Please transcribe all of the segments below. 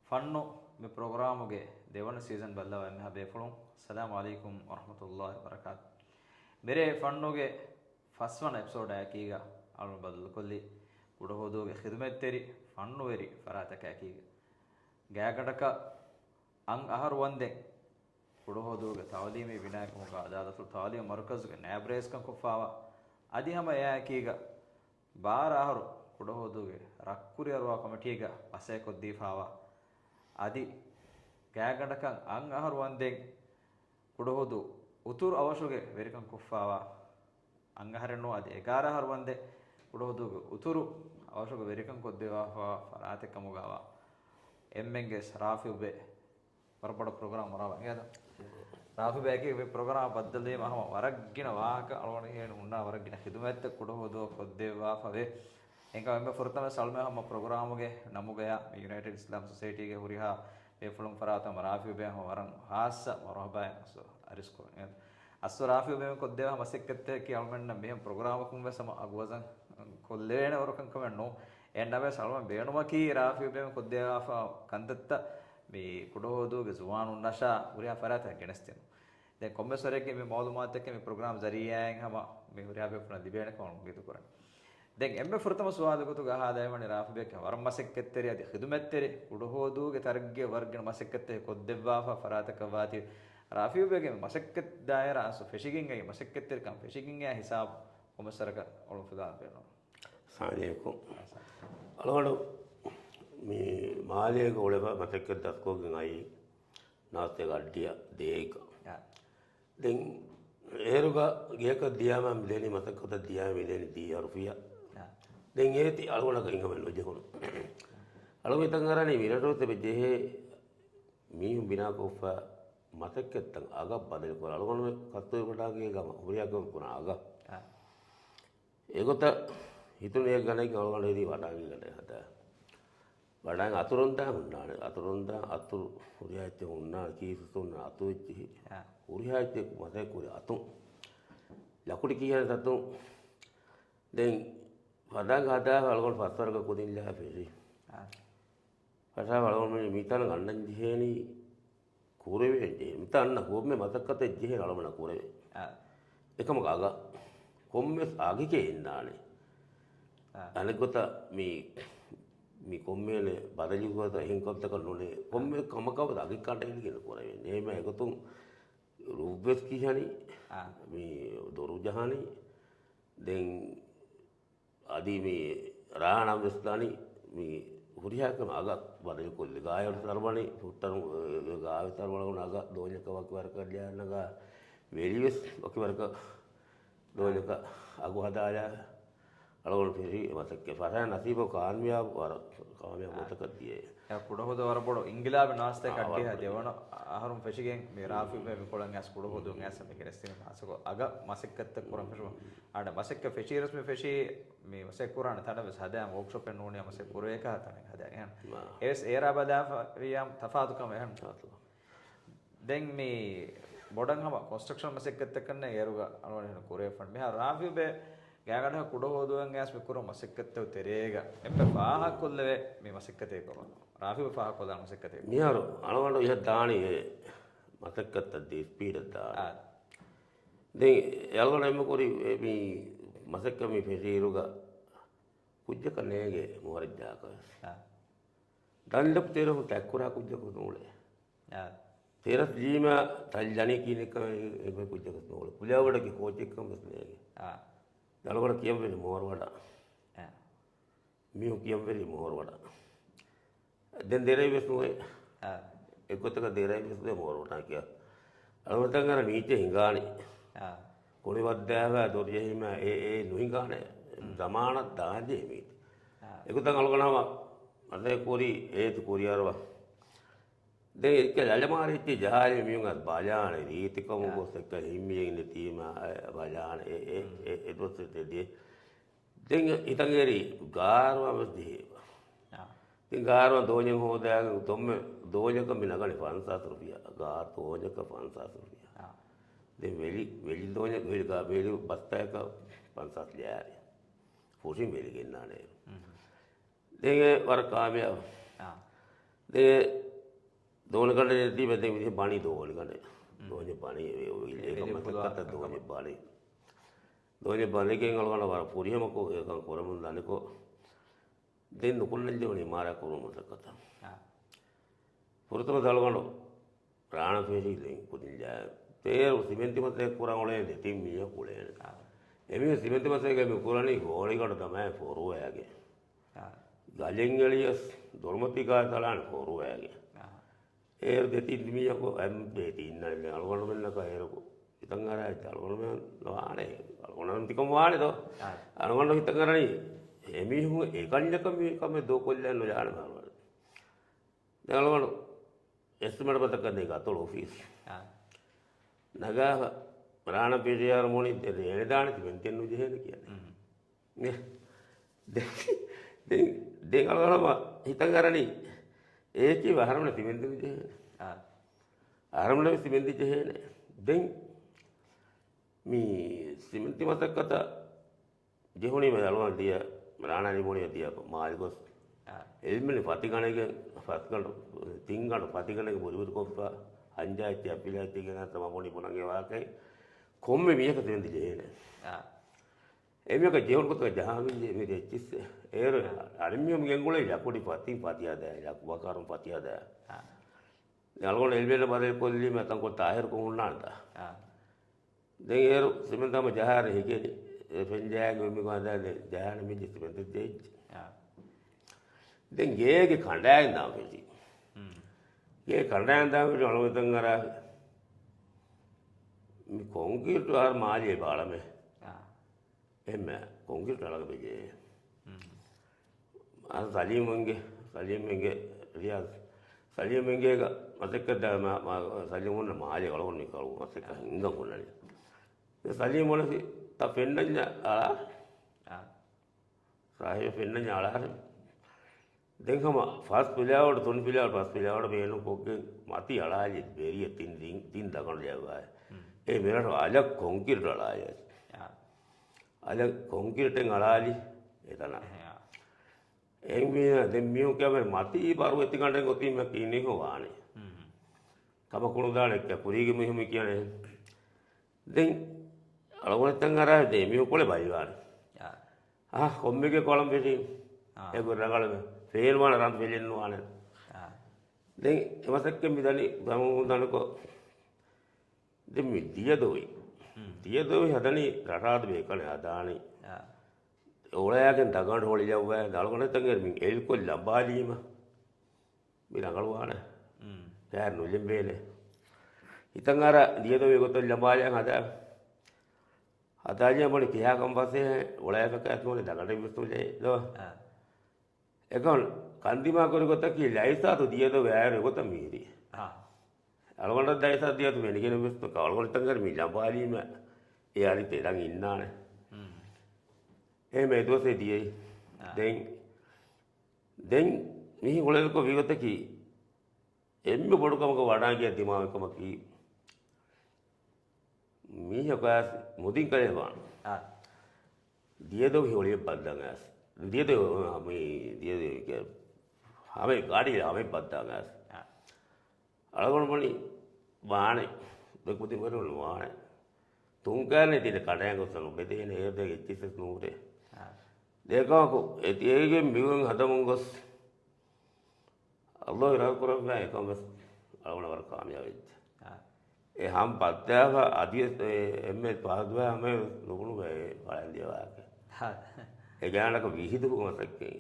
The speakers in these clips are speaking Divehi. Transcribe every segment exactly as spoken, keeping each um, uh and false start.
ފަންނު މި ޕްރޮގްރާމުގެ ދެވަނަ ސީޒަން ބައްލަވާ އެންމެހާ ބޭފުޅުން އައްސަލާމު ޢަލައިކުމް ވަރަޙްމަތުﷲި ވަބަރަކާތު. މިރޭ ފަންނުގެ ފަސްވަނަ އެޕިސޯޑާއެކީގަ އަޅުން ބަދަލުކޮށްލީ ކުޑަހުދޫގެ ޚިދުމަތްތެރި ފަންނުވެރި ފަރާތަކާއެކީގަ. ގާތްގަނޑަކަށް އަށް އަހަރު ވަންދެން ކުޑަހުދޫގެ ތަޢުލީމީ ބިނާއެއް ކަމުގަ އަދާލަތުލް ތަޢުލީމް މަރުކަޒުގެ ނާއިބް ރައީސްކަން ކޮށްފާވާ، އަދި ހަމަ އެއާއެކީގަ ބާރަ އަހަރު ކުޑަހުދޫގެ ރަށްކުރިއަރުވާ ކޮމިޓީގަ މަސައްކަތް ކޮށްދީފާވާ، އަދި ގާތްގަނޑަކަށް އަށް އަހަރު ވަންދެން ކުޑަހުދޫ އުތުރު އަވަށުގެ ވެރިކަން ކޮށްފާވާ، އަށް އަހަރެއް ނޫން އަދި އެގާރަ އަހަރު ވަންދެން ކުޑަހުދޫގެ އުތުރު އަވަށުގެ ވެރިކަން ކޮށްދެއްވާފާވާ ފަރާތެއް ކަމުގައިވާ އެންމެންގެ ރާފިޢުބެ ވަރަށް ބޮޑަށް ޕްރޮގްރާމް މަރާމާ އިނގޭތަ؟ ރާފިޢުބެ އެކީ މި ޕްރޮގްރާމަށް ބައްދަލުވީމަ ހަމަ ވަރަށް ގިނަ ވާހަކަ އަޅުގަނޑު ހިމެނި ހުންނަ ވަރަށް ގިނަ ޚިދުމަތްތައް ކުޑަހުދޫއަށް ކޮށްދެއްވާފަވޭ. އެންކަމަށް އެންމެ ފުރަތަމަ ސަލްމެ ހަމަ ޕްރޮގްރާމުގެ ނަމުގަޔާ މި ޔުނައިޓެޑް އިސްލާމް ސޮސައިޓީގެ ހުރިހާ ބޭފުޅުން ފަރާތަށް ރާފިޢުބެ ހަމަ ވަރަށް ހާއްސަ މަރުޙަބާއެއް އަސް އަރިސްކުރަން. އަސް ރާފިޢުބެ ކޮށްދެއްވާ މަސައްކަތްތަކަކީ އަޅުމެންނަށް މިހެން ޕްރޮގްރާމަކުން ވެސް ހަމަ އަގު ވަޒަން ކޮށްލެވޭނެ ވަރު ކަންކަމެއް ނޫން. އެހެންނަމަވެސް އަޅުމެން ބޭނުމަކީ ރާފިޢުބެ ކޮށްދެއްވާފަ ކަންތައްތައް މި ކުޑަހުދޫގެ ޒުވާނުންނަށާ ހުރިހާ ފަރާތަށް ގެނެސްދިނުން. ދެން ކޮންމެސް ވަރެއްގެ މި މައުލޫމާތުތަކެއް މި ޕްރޮގްރާމް ޒަރީޢާއިން ހަމަ މި ހުރިހާ ބޭފުޅުންނަށް ލިބޭނެ ކަމަށް އުނގީދު ކުރަން. ދެން އެންމެ ފުރަތަމަ ސުވާލު ގޮތުގަ އަހާލައިވަނީ ރާފިޢުބެ ވަރަށް މަސައްކަތްތެރި އަދި ޚިދުމަތްތެރި ކުޑަހުދޫގެ ތަރައްގީއަށް ވަރަށް ގިނަ މަސައްކަތްތައް ކޮށްދެއްވާފަ ފަރާތަކަށް ވާތީ ރާފިޢުބެގެ މަސައްކަތް ދާއިރާ އަސް ފެށިގެން އައި މަސައްކަތްތެރިކަން ފެށިގެން އައި ހިސާބު ކޮންމެސް ވަރަކަށް އޮޅުން ފުދާން ބޭނުން. ސާލޭކު. އަޅުގަނޑު މި މާލޭގަ އުޅެފަ މަސައްކަތް ދަސްކޮށްގެން އައީ ނާސްތޭގަ އައްޑިއަށް ދޭއްކަ. އާ. ދެން އޭރުގަ ގެއަކަށް ދިޔާމަ މިދެނީ މަސައްކަތަށް ދިޔާ މިދެނީ ދީ އަށް ރުފިޔާ. އާ. ދެން އޭތި އަޅުގަނޑަކަށް އިނގަމެއް ނުޖެހުނު. އަޅުގަނޑު ހިތަށް އަރާނީ މިރަށު ތެބެ ޖެހޭ މީހުން ބިނާކޮށްފަ މަސައްކަތްތައް އަގަށް ބަދަލުކޮށް އަޅުގަނޑު ކަސްތޫރި ކޮޓާގޭގަ ހުރިހާ ކަމެއް ކުރާ އަގަށް. އާ. އެގޮތަށް ހިތުން އެ ގަނެގެ އަޅުގަނޑު ވަޑާނގެ ގަނެ ހަދާ. ވަޑާން އަތުރުން ދާ ހުންނާނެ. އަތުރުން ދާ އަތުރު ހުރިހާ އެއްޗެއް ހުންނާނެ. ކީސް ހުންނާ އަތު އެއްޗެހި. އާ. ހުރިހާ އެއްޗެއް މަސައް ކުރި އަތުން. ލަކުޑި ކިހާނެ ތަތުން. ދެން ވަޑާން ހަދާ އަޅުގަނޑު ފަސްވަރަކަށް ކުދިން ލާ ފެށި. އާ. ފަށާ ވަޅުގަނޑު މިތަނަށް އަންނަން ޖެހޭނީ ކުރެވޭން ޖެހޭ. މިތަން އަންނަ ކޮންމެ މަސައްކަތެއް ޖެހޭނެ އަޅުގަނޑަށް ކުރެވޭ. އާ. އެކަމަކު އަގަށް ކޮންމެސް އަގެކޭ އިންނާނެ. އާ. އަނެއްގޮތަށް މި، މި ކޮންމެހެނެއް ބަދަލު ގޮތަށް އެހެން ކަންތަކަށް ނުނޭ. ކޮންމެ ކަމަކަށް އަގެއް ކަނޑައެޅިގެން ކުރެވޭނެ. އެހެންމެ އެގޮތުން ރުއްވެސް ކިހަނީ. އާ. މި ދޮރު ޖަހަނީ. ދެން އަދި މި ރާނަށް ވެސް ދާނީ މި ހުރިހާ ކަމެއް އަގަށް ބަދަލުކޮށްލި. ގާޔަށް ސަރުވަނީ ފުއްޓަނު، ގާވެ ސަރުވަނު އަގަށް ދޯންޏަކަށް ވަކި ވަރަކަށް ލިޔާނަގާ ވެލި ވެސް ވަކި ވަރަކަށް ދޯންޏަކަށް އަގު ހަދާލާ އަޅުގަނޑު ފެށި މަސައްކަތް ފަށާ ނަސީބަށް ކާމިޔާބު ވަރަށް ކާމިޔާބު އާ. ގޮތަކަށް ދިޔައޭ. އެ ކުޑަހުދޫ ވަރަށް ބޮޑު އިންގިލާބެއް ނާސްތޭކަ އާ، އައްޑިހަ ވަރަށް ދެވަނަ އަހަރުން ފެށިގެން މި ރާފިޢުބެ މިކޮޅަށް އައިސް ކުޑަހުދޫ އައިސް މި ގެނެސްދިނުން ހާސަކޮ އަގަށް މަސައްކަތްތައް ކުރަން ފެށުމުން. އަޑަ މަސައްކަތް ފެށީރަސް މި ފެށީ މި މަސައްކަތް ކުރާނެ ތަނަށް ވެސް ހަދާން ވޯކްޝޮޕެއް ނޫނީ މަސައްކަތް ކުރެވޭކަށް ތަނެއް ހަދާނެ އެހެން. މާ. އެވެސް އޭރާ ބަލާފަ ވިޔާ ތަފާތުކަމެއް އެހެން. ތަފާތު. ދެން މި ބޮޑަށް ހަމަ ކޮންސްޓްރަކްޝަން މަސައްކަތްތަކެއް ކަންނޭ އޭރުގަ އަޅުގަނޑު ކުރެވިފަން. މިހާރު ރާފިޢުބެ ގާތްގަނޑަކަށް ކުޑަހުދޫއަށް އައިސް މި ކުރާ މަސައްކަތްތައް ތެރޭގަ އެންމެ ފާހަގަކޮށްލެވޭ މި މަސައްކަތެއް ކޮށް ރާފިޢުބެ ފާހަގަކޮށްލާނެ މަސައްކަތެއް. މިހާރު އަޅުގަނޑު އިހަށް ދާނީ އެ މަސައްކަތްތައް ދޭ ސްޕީޑަށް ދާނީ. އާ. ދެން އެ އަޅުގަނޑު އެންމެ ކުރި އެ މި މަސައްކަތް މި ފެށިއިރުގަ ކުއްޖަކަށް ނޭނގޭ މުހަރައްޖާކަށް. އާ. ދަންލަފު ތެރަފު ތައްކުރާ ކުއްޖަކު ނޫޅޭ. އާ. ތެރަސް ޖީމާ ތައްލަނީ ކީނެއްކަމެއް އެބަ ކުއްޖަކަސް ނޫޅޭ. ކުލާވަޑަކި ކޯޗެއްކަމަސް ނޭނގޭ. އާ. ދަޅުގަޑަ ކިޔަންވެރި މޯރުވަޑަ. އާ. މީހުން ކިޔަންވެރި މޯރުވަޑަ. ދެން ދެރައިވެސް ނުވޭ. އާ. އެއްގޮތަކަށް ދެރައިވެސް ނުވޭ މޯރުވަޑަ ކިޔާ. އަޅުގަނޑު ހިނގާނީ. އާ. ކޮޅި ވައްދާފަ ދޮރު ޖެހީމަ އެ، އެ ނުހިނގާނެ. ޒަމާނަށް ދާންޖެހޭ މީތި. އާ. އެގޮތަށް އަޅުގަނޑު ހަމަ މަސައްކަތް ކުރީ އޭތި ކުރިއަރަވަ. ދެން އެއްކަ ލަލަމާރެއްޗި ޖަހާލި މީހުން އަދި ބަލާނެ ރީތިކަމުން އާ. ގޮސް އެއްކަ ހިންމިއެއް ނެތީމަ އެ ބަލާނެ އެ، އެ، އެ، އެ ދުވަސް ދިޔަ. ދެން ހިތަށް އެރި ގާރުވާ ވެސް ޖެހޭ. އާ. ދެން ގާރުވާ ދޯންޏެއް ހޯދާގެން ދޮންމެ ދޯންޏަކަށް މި ނަގަނީ ފަންސާސް ރުފިޔާ. ގާ ދޯންޏަކަށް ފަންސާސް ރުފިޔާ. އާ. ދެން ވެލި، ވެލި ދޯންޏަ، ވެލި ގާ، ވެލި ބަސްތައްޔަކަށް ފަންސާސް ލިޔާރި. ފުށިން ވެލިގެންނާނެ. ދެން އެ ވަރަށް ކާމިޔާބު. އާ. ދެން ދޯނި ކަނޑެއް ނެތީމަ ދެން މި ބަނީ ދޯނި ކަނޑެއް. ދޯނި ބަނީ އެ އޮތް އެކަމަށް ދޯނި ބަނީ. ދޯނި ބަނީގެން އަޅުގަނޑަށް ވަރަށް ފުރިހަމަކޮށް އެކަން ކުރަމުން ދަނިކޮށް، ދެން ނުކުންނަންޖެހުނީ އިމާރާތް ކުރުމުގެ މަސައްކަތަށް. އާ. ފުރަތަމަ އަޅުގަނޑު ރާނަ ފެށީ ދެން ކުދިން ޖާ. ތޭރު ސިމެންތި މަސައްކަތް ކުރަން އުޅޭ ދެތިން މީހަކު އުޅޭނެ. އާ. އެމީހުން ސިމެންތި މަސައްކަތް މި ކުރަނީ ގޯޅިގަނޑު ދަމާ ފޮރުވައިގެ. އާ. ގަލެއް އެޅިޔަސް ދޮރުމަތީ ގާތް ތަޅާނެ ފޮރުވައިގެ. އާ. އޭރު ދެތިން މީހަކު އެމް ދެތިން އަޅުގަނޑުމެންނަކަށް އޭރު ހިތަށް އަރާ އަޅުގަނޑުމެން ވާނެ. އަޅުގަނޑު ތިކަން ވާނެ ދޯ. އާ. އަޅުގަނޑު ހިތަށް އަރަނީ އެމީހުން އެކަންޏަކަށް މި ކަމެއް ދޯ ކޮށްލަން ނުޖާނަމޭ އަޅުގަނޑު. ދެން އަޅުގަނޑު އެސްޓިމޭޓް ބަތަކަށް ދޭ އަތޮޅު އޮފީސް. އާ. ނަގާފަ ރާނަ ޕީޓީއާރު މުޅި ދެ-، ދެނެދާނެ ސިމެންތެއް ނުޖެހޭނެ ކިޔަނީ. މް. ދެ-، ދެ-، ދެން، ދެން އަޅުގަނޑު ހިތަށް އަރަނީ އޭކީ އަހަރެމެން ސިމެންތެއް ނުޖެހޭނެ. އާ. އަހަރެމެން ސިމެންތެއް ޖެހޭނެ. ދެން މި ސިމެންތި މަސައްކަތަށް ޖެހުނީމަ އަޅުގަނޑު ދިޔަ ރާނާ ނިމުނީ ދިޔަ މާލެ ގޮސް. އާ. އެންމެން ފަތިގަނެގެން ފަސްގަނޑު ތިންގަނޑު ފަތިގަނެގެން ބުރިބުރިކޮށްފަ ހަންޖާއެއްޗި އަޕިލާއެއްޗިގެން ތަމަ ބުނި ބުނަން އެ ވާކައި ކޮންމެ މީހަކަށް ސިމެންތި ޖެހޭނެ. އާ. އެމީހަކަށް ޖެހުނު ގޮތަކަށް ޖަހާ މި ދެ-، މި ދެއްޗިއްސެ. އޭރު އާ. އަނެއްމީހުން ގެންގުޅޭ ލަކުޑި ފަތިން ފަތިހަދާ، ލަކު ވަކާރުން ފަތިހަދާ. އާ. އަޅުގަނޑު އެލްބޭން ބަދަލު ކޮށްލީމަ ތަންކޮޅު ތާހިރުކޮށް ހުންނާނެތާ. އާ. ދެން އޭރު ސިމެންތާމަ ޖަހާރެ ހިގެނި. އެ ފެންޖާގެ މި ގާދާ ދެ-، ޖަހާނެ މި ސިމެންތު ދެއްޖެ. އާ. ދެން ގޭގެ ކަނޑާއިން ދާން ފެށި. މް. ގޭ ކަނޑާއިން ދާން ފެށި އަޅުގަނޑު ހިތަށް އަރާ މި ކޮންކްރީޓު އަހަރު މާލިއެއް ބާޅަމޭ. އާ. އެންމެ ކޮންކްރީޓު އަޅަގަ ބެޖޭ. މް. އަ، ސަލީމުންގެ، ސަލީމުންގެ ރިޔާޒް. ސަލީމުންގޭގަ މަސައްކަތް ދާ މަ-، މަ-، ސަލީމުން މާލެ އަޅުގަނޑު މި ކަޅު މަސައްކަތް ހިންގަން ހުންނަނީ. ދެ ސަލީމުން ތަ ފެންނަންޏާ އަޅާ. އާ. ސާހިބު ފެންނަންޏާ އަޅާ. ދެން ހަމަ ފަސް ފިލާވަޅު، ތުނި ފިލާވަޅު، ފަސް ފިލާވަޅު ބޭނުން ކޮށްގެން މަތި އަޅާލި ބެރިއަށް ތިން ދިން، ތިން ދަގަނޑު ޖައްވާ. މް. އެ މިރަށު އަލަށް ކޮންކްރީޓު އަޅާލި. އާ. އަލަށް ކޮންކްރީޓެއް އަޅާލި އެތަނަށް. އެހެއާ. އެހެންވީމަ ދެން މީހުން ކިޔާ މަތީ ބަރު އެތިގަނޑެއް އޮތީމަ ކިނިހު ވާނެ. މް. ކަމަކު ނުދާނެ ކިޔާ ކުރީގެ މީހުން މި ކިޔަނީ. ދެން އަޅުގަނޑު ހިތަށް އަރާ ދެ މީހުން ކޮޅެއް ބަލިވާނެ. އާ. އާ، ކޮންމެގެ ކޮޅަން ފެށީ. އާ. އެ ގޮތް ރަނގަޅުވެ. ފޭން ވާނެ ރަން ފެށެއް ނުވާނެ. އާ. ދެން އެ މަސައްކަތް މި ދަނީ ދަމު ދަނުކޮށް. ދެން މި ދިޔަދޮވި. މް. ދިޔަދޮވި ހަދަނީ ރަށާދު ބޭކަނެ ހަދާނީ. އާ. އޮޅައިގެން ދަގަނޑު ހޮޅިލައްވާ ދަޅުގަނޑު ތަނގެރު މި އެލްކޮށް ލަނބާލީމަ. މި ރަނގަޅުވާނެ. މް. ކާރް ނުލެނބޭނެ. ހިތަށް އަރާ ދިޔަދޮވި ގޮތަށް ލަނބާލަން ހަދާ. ހަދާލިޔަ ބޮޑި ކިހާ ކަން ފަސޭހަ އޮޅައިފަކާ ނޫނެ ދަގަނޑެއް ވިސްނުލޭ ދޯ. އާ. އެކަން ކަންދިމާ ކުރި ގޮތަކީ ލައިސާތު ދިޔަދޮވި އައިރު އެގޮތަށް މީރި. އާ. އަޅުގަނޑަށް ލައިސާ ދިޔަތު މެނިގެން ވިސްނު ކަ އަޅުގަނޑު ތަނގަރ މި ލަނބާލީމަ އެ އަރި ތެރަން އިންނާނެ. މް. އެހެމެ އެ ދުވަސް ދިޔައީ. އާ. ދެން، ދެން މިހި ހުޅެލުކޮށް ވީގޮތަކީ އެންމެ ބޮޑު ކަމަކަށް ވަޑާގެ ދިމާވި ކަމަކީ، މީހަކު އައިސް މުދިން ކަލޭ ވާން. އާ. ދިޔަދޮވި ހޮޅިއެއް ބައްދަން އައިސް. ދިޔަދޮވި، މި ދިޔަދޮވި ކެ-، ހަމަ ގާޑި ހަމަ ބައްދަން އައިސް. އާ. އަޅުގަނޑު ބުނި ވާނެ. ދެ ކުދިން ވަރުން ވާނެ. ތުންކާނެ ތިނެ ކަޑައިން ގޮސް ނުބެދޭނެ އޭ ދެ އެއްޗިސް ނޫރޭ. އާ. ދޭކާކު އެތި އޭގެ މިގޮން ހަދަމުން ގޮސް. އައްލާހު އިރާދަ ކުރައްވާ އެކަން ވެސް އަޅުގަނޑަށް ވަރަށް ކާމިޔާބު ވެއްޖެ. އާ. އެ ހަމް ބައްދާފަ އަދިވެސް އެ އެންމެ ފަހަދުވާ ހަމަ ނުބުނު ބައެއް ބަޔަން ދިޔަވާކެ. އާ. އެ ގާނަކަ ވިހިދު މަސައްކަތް.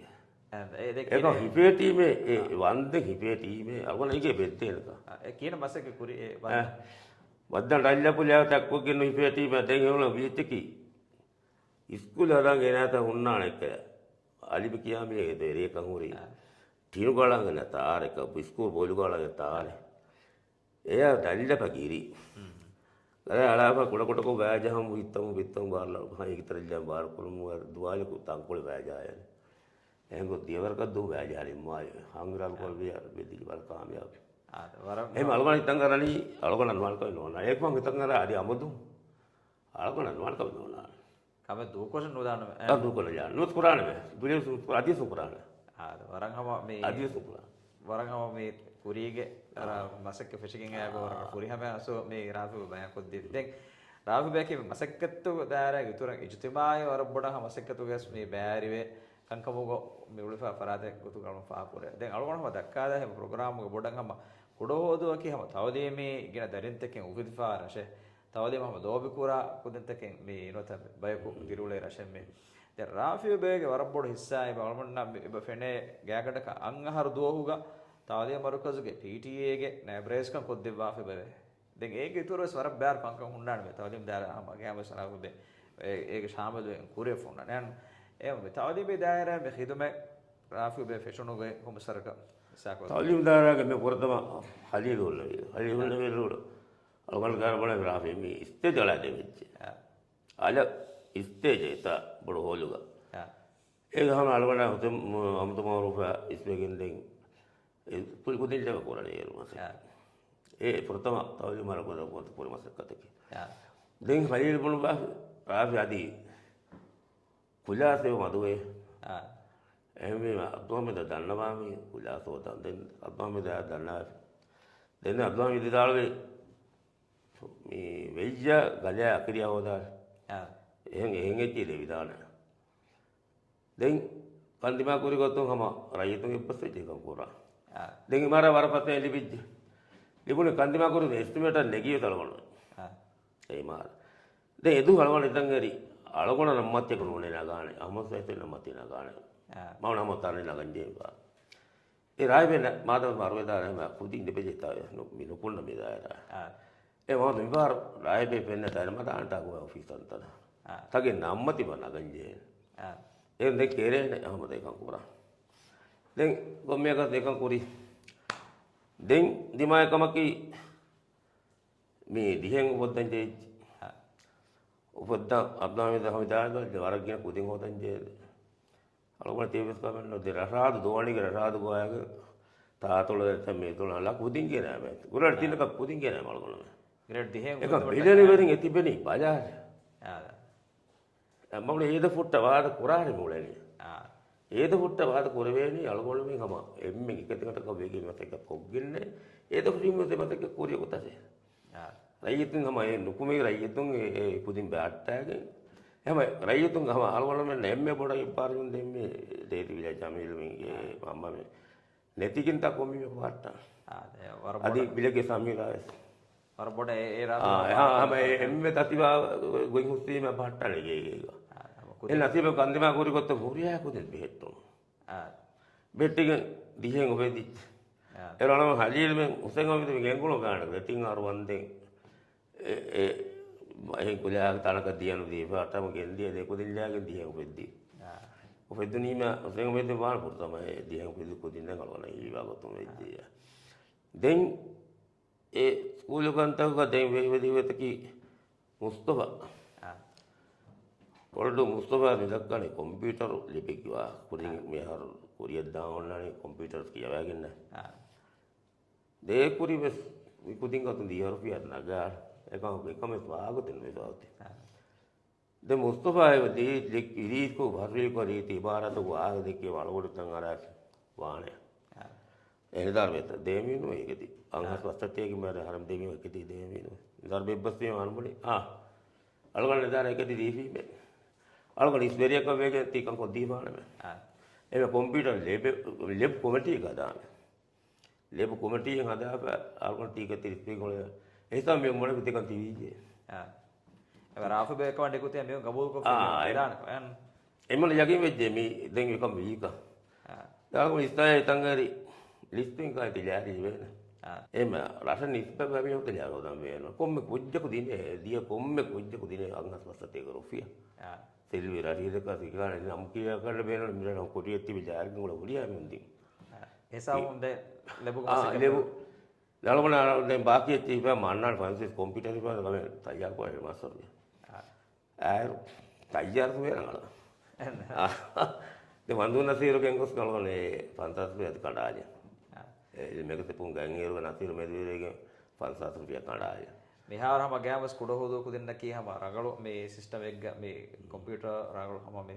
އާ، އެ ދެ އެކަ ކިރެ- ހިފޭޓީމެ އެ އާ. ވަންދެ ހިފޭޓީމެ އަޅުގަނޑަށް އެގޭ ބެއްދޭނެކަ. އާ، އެ ކިހިނެއް މަސައްކަތް ކުރި އެ އާ. ވަންދެ؟ ވައްދަން ރައްޔަ ޕުލިޔާ ތައްކޮށްގެން ނު ހިފޭޓީމެ ދެން ހެވުނަ ވީތެކީ. އިސްކޫލް ހަދާން ގެނާތަން ހުންނާނެ އެއްކަލަ. އަލިބި ކިޔާ މީހެއް ދެރޭކަން ހުރި. އާ. ޓިނުގަޅާގެން ތާރެކަ، އިސްކޫލް ބޮލުގަޅާގެން ތާރެ. އެޔާ ދަނޑަފަ ގިރި. ހުން. ގަރަ އަޅާފަ ކުޑަކުޑަކޮށް ވާޖަހަމު ހިއްތަމު ބިއްތަމު ބާރަ ހައިގިތަރައްޔާ ބާރުކުރުމު ދުވާލިކު ތަންކޮޅެ ވާޖާޔަން. އެހެންގޮ ދިޔަވަރަކަށް ދު ވާޖާ ނިންމާ ހަނގުރާލު ކޮޅު ވިޔަ ބެދިގި ވަރަށް ކާމިޔާބު. އާ، ވަރަށް އެހެން އަޅުގަނޑު ހިތަށް އަރަނީ އަޅުގަނޑަށް ނުވާން ކަމެއް ނޯންނާނެ. އެކު ހިތަށް އަރާ އަދި އަމުދު އަޅުގަނޑަށް ނުވާން ކަމެއް ނޯންނާނެ. އަބަ ދޫކޮށް ނުދާނަމެ. އަ، ދޫކޮށް ނުދާނަމެ. ނުވަތަ ކުރާނަމެ. ދުނިޔެ ސު-، އަދި ސު ކުރާނަމެ. އާ، ވަރަށް ހަމަ މި، އަދި ސު ކުރާ. ވަރަށް ހަމަ މި ކުރީގެ އަރަ މަސައްކަތް ފެށިގެން އައި ވަރަށް ފުރިހަމަ އަސު މި ރާފި ބަޔާން ކޮށްދީ. ދެން ރާފި ބޭކި މަސައްކަތު ދާއިރާގެ އިތުރަށް އިޖުތިމާޢީ ވަރަށް ބޮޑަށް ހަމަ މަސައްކަތުގަސް މި ބައިވެރިވެ ކަންކަމުގަ މި އުޅިފާ ފަރާތެއް ގޮތުގަ ފާހަގަކުރޭ. ދެން އަޅުގަނޑު ހަމަ ދައްކާދާ ހެމަ ޕްރޮގްރާމުގަ ބޮޑަށް ހަމަ ކުޑަހުވަދުއަކީ ހަމަ ތައުލީމީ ގިނަ ދަރިންތަކެއް އުފެދިފާ ރަށެއް. ތައުލީމް ހަމަ ލޯބިކުރާ ކުދިންތަކެއް މި ނުވަތަ ބަޔަކު ދިރިއުޅޭ ރަށެއް މި. ދެން ރާފިޔު ބޭގެ ވަރަށް ބޮޑު ހިއްސާ އެބަ އަޅުގަނޑަށް މި އެބަ ފެނޭ ގާތްގަނޑަކަށް އަށް އަހަރު ދުވަހުގަ ތައުލީމް މަރުކަޒުގެ ޕީޓީއޭގެ ނައިބް ރައީސްކަން ކޮށްދެއްވާފަ އެބަވޭ. ދެން އޭގެ އިތުރު ވެސް ވަރަށް ބާރު ކަންކަން ހުންނާނެ މި ތައުލީމް ދާއިރާ ހަމަ ގާމެސް ރާފިޔު ބޭ އޭ-، އޭގެ ޝާމިލުވެ ކުރިއަށް ހުންނާނެ. އެހެން މި ތައުލީމީ ދާއިރާ މި ޚިދުމަތް ރާފިޔު ބޭ ފެށުނުގެ ކޮންމެ ސަރަކަށް ސާކޮ. ތައުލީމް ދާއިރާގެ މި ފުރަތަމަ ހަލީލު އޮންނަވީ. ހަލީލު އޮންނަވީ ރޫޅު. އަޅުގަނޑު ގާރަ ބަނަ ރާފިޔު މި އިސްތޭޖް އަޅާ ދެވިއްޖެ. އާ. އަލަށް އިސްތޭޖެއް އެތާ ބޮޑު ހޯލުގަ. އާ. އޭގަ ހަމަ އަޅުގަނޑާ ހުސެން މު-، ހަމްދު މައުރޫފާ އިސްވެގެން ދެން އެ ކުދިން ލެވެ ކުރަނީ އޭރު މަސައްކަތް. އާ. އެ ފުރަތަމަ ތައުލީމް އަޅުގަނޑު ކުރި މަސައްކަތަކީ. އާ. ދެން ހަލީލް ބުނު ބާ ރާފި އަދި ކުލާސް އެބަ މަދުވޭ. އާ. އެހެންވީމަ އަބްދުލްހަމީދަށް ދަންނަވާ މި ކުލާސް ހޯދަން. ދެން އަބްދުލްހަމީދަށް ދަންނަވާ. ދެން އަބްދުލްހަމީދު ވިދާޅުވި މި ވެއްޔަ ގަލެއާ އަކިރިޔާ ހޯދާ. އާ. އެހެން، އެހެން އެއްޗެއް ލެވިދާނެ. ދެން ކަންދިމާ ކުރި ގޮތުން ހަމަ ރައްޔިތުން އެއްބަސްވެއްޖެ ކަން ކުރާ. އާ. ދެން އިމާރާ ވަރަށް ފަސޭހަ ލިބިއްޖެ. ލިބުނީ ކަންދިމާ ކުރި އެސްޓިމޭޓަށް ނެގީ ވެސް އަޅުގަނޑު. އާ. އެ އިމާރާ. ދެން އެދު އަޅުގަނޑު އިތަން އެރި އަޅުގަނޑަށް ނަމަތެކު ނޫނޭ ނަގާނެ. އަހްމަދު ސައިދު ނަމަތި ނަގާނެ. އާ. މައުނަ ހަމަ ތާނެ ނަގަންޖެ. އެ ރާއިބެ މާދަމ މަރުވެދާނެ ކުދިން ދެބެޖެ ތާ ނު-، މި ނުކުންނަ މި ދާއިރާ. އާ. އެ މާ މިބާރު ރާއިބެ ފެންނަ ތަނެ މަދާން ތާގު އޮފީސަން ތަނަ. އާ. ތަގެ ނަމަތި ބަ ނަގަންޖެ. އާ. އެ ދެ ކެރޭނެ އަހަމަ ދެކަން ކުރާ. ދެން ގޮންމެއަކަސް ދެކަން ކުރި. ދެން ދިމާއެ ކަމަކީ މި ދިހެން އުފައްދަން ޖެހިއްޖެ. އުފައްދަން އަބްދާމިދަ ހަމިދާގަ ވަރަށް ގިނަ ކުދިން ހޯދަން ޖެހޭ. އަޅުގަނޑު ތިޔަ ވެސް ކަމެއް ނުދޭ. ރަށާދު ދޯނިގެ ރަށާދު ގޮވާގެ ތާތޮޅު ދެން މޭތޮޅު ހަލާ ކުދިން ގެނައިމެ. ގުރަޑި ތިނަކަށް ކުދިން ގެނައިމެ އަޅުގަނޑުމެ. ގްރޭޑް ދިހެން އެކަ އުފައްދުމަށް ބިލެނި ވެރިން އެތި ބެނި ބަލާ. އާ. މަގުނަ އޭދަ ފުއްޓަ ވާދަ ކުރާނެ މުޅެނީ. އާ. އޭދަ ފުއްޓަ ވާދަ ކުރެވޭނީ އަޅުގަނޑުމެން ހަމަ އެންމެ އެކަތިގަނޑަކަށް ވެގެން މަސައްކަތް ކޮށްގެންނޭ. އޭދަ ފުށީމު މަސައްކަތް ކުރި ގޮތަށޭ. އާ. ރައްޔިތުން ހަމަ އެ ނުކުމެ ރައްޔިތުން އެ، އެ ކުދިން ބައްޓާގެން. ހަމަ ރައްޔިތުން ހަމަ އަޅުގަނޑުމެން އެންމެ ބޮޑަށް އެއްބާރު ދެންމެ ދޭތި ވިލާ ޖަމީލުމެންގެ މަންމަމެ. ނެތިގެންތާ ކޮންމެ ބައްޓާ. އާ، އެ ވަރަށް އަދި ބޮޑަށް ބިލެގެ ސަމީރާ ވެސް. ވަރަށް ބޮޑަށް އެ، އެ ރާ އާ، އެހާ، ހަމަ އެ އެންމެ ތަތިވާ ގޮތް ހުސީމަ ބައްޓާނެ ގޭގޭގަ. އާ، ހަމަ އެ ކުދިން. ނަސީބަށް ކަންދިމާ ކުރި ގޮތަށް ހުރިހާ ކުދިން ބެހެއްޓުނު. އާ. ބެއްޓިގެން ދިހެން އުފެދި. އާ. އެ ރަނަމަ ހަލީލްމެން ހުސެން އަމިދު ގެންގުޅު ގާނެ ރެތިން އަރު ވަންދެން. އެ، އެ، އެހެން ކުލާގެ ތަނަކަށް ދިޔަނު ދީފަ އަތަމަ ގެންދިޔަ ދެ ކުދިން ލާގެން ދިހެން އުފެއްދި. އާ. އުފެއްދުނީމަ ހުސެން އަމިދު ވާން ފުރުތަމަ އެ ދިހެން ކުދި ކުދިން ދެން އަޅުގަނޑަށް ހީވާ ގޮތުން ވެއްޖެޔާ. ދެން އެ ސްކޫލު ކަންތަކުގަ ދެން ވެ-، ވެދިވެތަކީ މުސްތަފާ. އާ. ކޮޅުޑު މުސްތަފާ މިދައްކަނީ ކޮމްޕިއުޓަރު ލެބެއްގެ ވާ. ކުރިން އާ. މިހާރު ކުރިއަށް ދާން އޮންނާނީ ކޮމްޕިއުޓަރު ކިޔަވާގެންނަ. އާ. ދޭ ކުރި ވެސް މި ކުދިން ގަތުން ދިހަ ރުފިޔާ ނަގާ. އެކަމަ-، އެކަމެސް ވާގޮތެއް ނުވެފަ އޮތީ. އާ. ދެ މުސްތަފާ އެ ދީ ލި-، އިރީސްކޮށް ބަރުވީކޮށް ރީތި އިބާރާތަކު އާގެ ދެއްކޭ ވަޅުގަޑުތައް އަރާ ވާނެ. އާ. އެ ނިދާރު ވޭތަ ދޭމީނު އެކެތި. އަންހަސް އާ. ވަސަތޭގެ މޭރެ ހަރަމް ދޭމީ އެކެތި ދޭމީނު. ނިދާރު ބެއްބަސްވީ އަންބުނި. އާ. އަޅުގަނޑު ނިދާރު އެކެތި ދީފީމެ. އަޅުގަނޑު އިސް ވެރިޔަކަށް ވެގެން ތީ ކަން ކޮށްދީފާނެމެ. އާ. އެމެ ކޮމްޕިއުޓަރ ލެބެ-، ލެބް ކޮމިޓީ ގަދާމެ. ލެބު ކޮމިޓީއެއް ހަދާފަ، އަޅުގަނޑު ތީކަ ތިރިސް ފީ ގުޅޭ. އެހިސާބު މި މޮޅެ ތިކަން ތިވީޖެ. އާ. އެ ރާފި ބޭކަމަށް ނިކުތި މި ގަބޫލު ކޮށްފި އާ، އެ-، ވެދާނެ. އެން. އެމަން ޔަގީން ވެއްޖެ މި ދެން އެކަން ވީކަ. އާ. ދާގު އިސްތާޔަ ތަނގަރި ލިސްޓިން ކާތި ލާރި ވޭނެ. އާ. އެމަ ރަށަ ނިސްބަ ބަވި ހޮތަ ލާރޯ ދަން ވޭނު. ކޮންމެ ކުއްޖަކު ދިނޭ، ދިޔަ ކޮންމެ ކުއްޖަކު ދިނޭ އަންހަސް މަސަތޭގަ ރުފިޔާ. އާ. ތެލިވި ރަށީދަކާ ސިކާނެ ނަމް ކިޔާ ކަނޑ ބޭނުން މިރަށަށް ކުރިޔަށް ތިބި ޖާރިގަން ގުޅަ ހުރިޔާ މި އުނދި. އެހިސާބުން ދެ ލެބުގެ އާ، މަސައްކަތް ލެބު. ލަޅުމަނާ ދެން ބާކީ ތިބާ މަންނާން ފަންސީސް ކޮމްޕިއުޓަރ ހިފާ ގަމެ ތައްޔާރު ކޮށް ހެޑްމާސްޓަރު. އާ. އާއިރު ތައްޔާރު ވޭ ރަނގަޅަ. އެން. އާ. ދެ ވަންދޫ ނަސީރު ގެންގޮސް ގަޅުގަނެ ފަންސާސް ރުފިޔާ ކަނޑާލި. އާ. އެ، މެގަސެޕުން ގަންއޭރުގަ ނަސީރު މެދުވެރޭގެ ފަންސާސް ރުފިޔާ ކަނޑާލި. މިހާރު ހަމަ ގާމްވެސް ކުޑަހުދޫ ކުދިންނަކީ ހަމަ ރަނގަޅު މި ސިސްޓަމެއްގަ މި ކޮމްޕިއުޓަރ ރަނގަޅު ހަމަ މި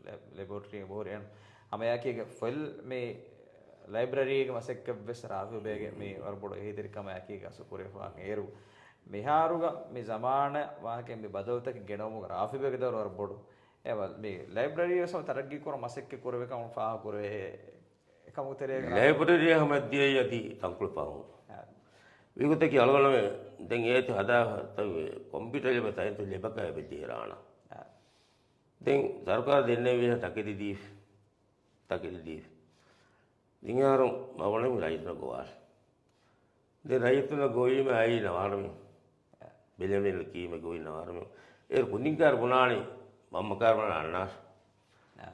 ލެ-، ލެބޯރެޓަރީ ބޯރިއަން ހަމައެކީގަ ފޮތް މި ލައިބްރަރީގެ މަސައްކަތްވެސް ރާފިބޭގެ މި ވަރަށް ބޮޑު އެހީތެރިކަމާއެކީގަ އަސު ކުރިއަށް އޭރު މިހާރުގަ މި ޒަމާނަށް ވާހަކަ މި ބަދަލުތަކެއް ގެނައުމުގަ ރާފިބޭގެ ދައުރު ވަރަށް ބޮޑު. އެ މި ލައިބްރަރީ ވެސް ތަރައްގީ ކުރަން މަސައްކަތް ކުރެވޭ ކަމަށް ފާހަގަ ކުރެވޭ. އެކަމުގެ ތެރޭގަ ލައިބްރަރީ ހަމަ ދިޔައީ އަދި ތަންކޮޅެއް ފަހުން. އާ. މިގޮތަކީ އަޅުގަނޑުމެން ދެން އޭތި ހަދާ ކޮމްޕިއުޓަރ ލެބޭ ސައިންސް ލެބަކަށް އެބަ ޖެހިރާނަ. އާ. ދެން ސަރުކާރު ދެންނެވި ތަކެތި ދީފި. ތަކެތި ދީފި. ދިން އަހަރު މަގުނަމި ރައްޔިތުންނަށް ގޮވާލި. ދެން ރައްޔިތުންނަށް ގޮވީމަ އައީ ނަވާރަމެ. އާ. ބެލެނިން ކީމެ ގޮވީ ނަވާރަމެ. އޭރު ކުދިން ކާރު ބުނާނީ މަންމަ ކާރު ބުނާ އަންނާ. އާ.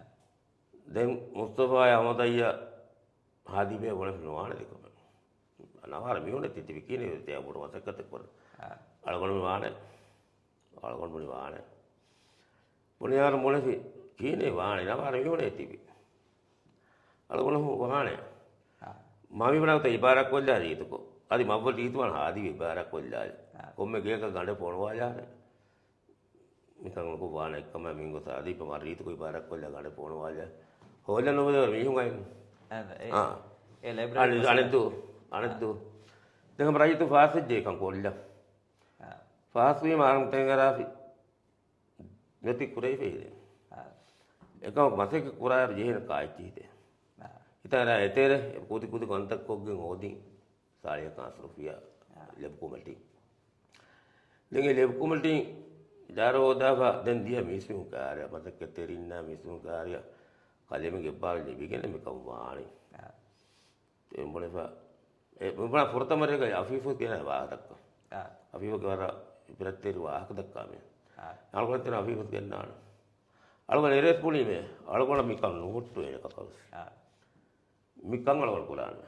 ދެން މުސްތަފާ އަހްމަދައްޔަ ހާދިބޭ ބުނެފި ނުވާނެ ދެކޮމެ. ނަވާރަ މިހުނެ ތިތިބި ކީނެ ތެޔަ ބޮޑު މަސައްކަތެއް ކުރަން. އާ. އަޅުގަނޑު މި ވާނެ. އަޅުގަނޑު މި ވާނެ. ބުނިޔާރު ބުނެފި ކީނެ ވާނެ. ނަވާރަ މިހުނެ ތިބި. އަޅުގަނޑު ވާނެ. އާ. މަ މި ބުނާ ތެ އިބާރާތް ކޮށްލާ ރީތުކޮ. އަދި މައްވަ ރީތުވާން ހާދި އިބާރާތް ކޮށްލާ. އާ. ކޮންމެ ގޭކަށް ގަނޑެއް ފޮނުވާލާނެ. މިކަން ނުކު ވާނެ އެއްކަމާ މިންގޮސް އަދި މަ ރީތުކޮށް އިބާރާތް ކޮށްލާ ގަނޑެއް ފޮނުވާލާ. ހޯލަން ނުވެދެވަރު މީހުން އައިން. އާ، އެ، އާ. އެ ލައިބްރަރީ އަނެއް، މަސައްކަތް. އަނެއްދު، އަނެއްދު. ދެން ހަމަ ރައްޔިތު ފާސްވެއްޖެ ކަން ކޮށްލަ. އާ. ފާސްވީމަ އަރަން ތެނގަރާފި. ނެތި ކުރެވިފައި. އާ. އެކަމަކު މަސައްކަތް ކުރާއިރު ޖެހޭނެ ކާއެއްޗިހިތޭ. އާ. ހިތާރާ އެތެރެ، ކުދި ކުދި ކަންތައް ކޮށްގެން ހޯދިން. ސާޅީހަކަށް އަސްރުފިޔާ އާ. ލެބް ކޮމިޓީ. ދެން އެ ލެބް ކޮމިޓީ ދާރަ ހޯދާފަ ދެން ދިޔަ މީސްމީހުން ކާރިޔާ، މަސައްކަތްތެރިންނާ މީސްމީހުން ކާރިޔާ ކަލޭމެންގެ އެއްބާރު ލިބިގެން މިކަން ވާނީ. އާ. އެ ބުނެފަ، އެ ބުނާ ފުރަތަމަ ރޭގަ އަފީފު ގެނަ ވާހަކަ. އާ. އަފީފުގެ ވަރަށް އިބްރަތްތެރި ވާހަކަ ދައްކާމެ. އާ. އަޅުގަނޑު ތެރެ އަފީފު ގެންނާނެ. އަޅުގަނޑު އެރޭސް ބުނީމެ، އަޅުގަނޑަށް މިކަން ނުހުއްޓުވޭނެ ކަކަވެސް. އާ. މިކަން އަޅުގަނޑު ކުރާނެ.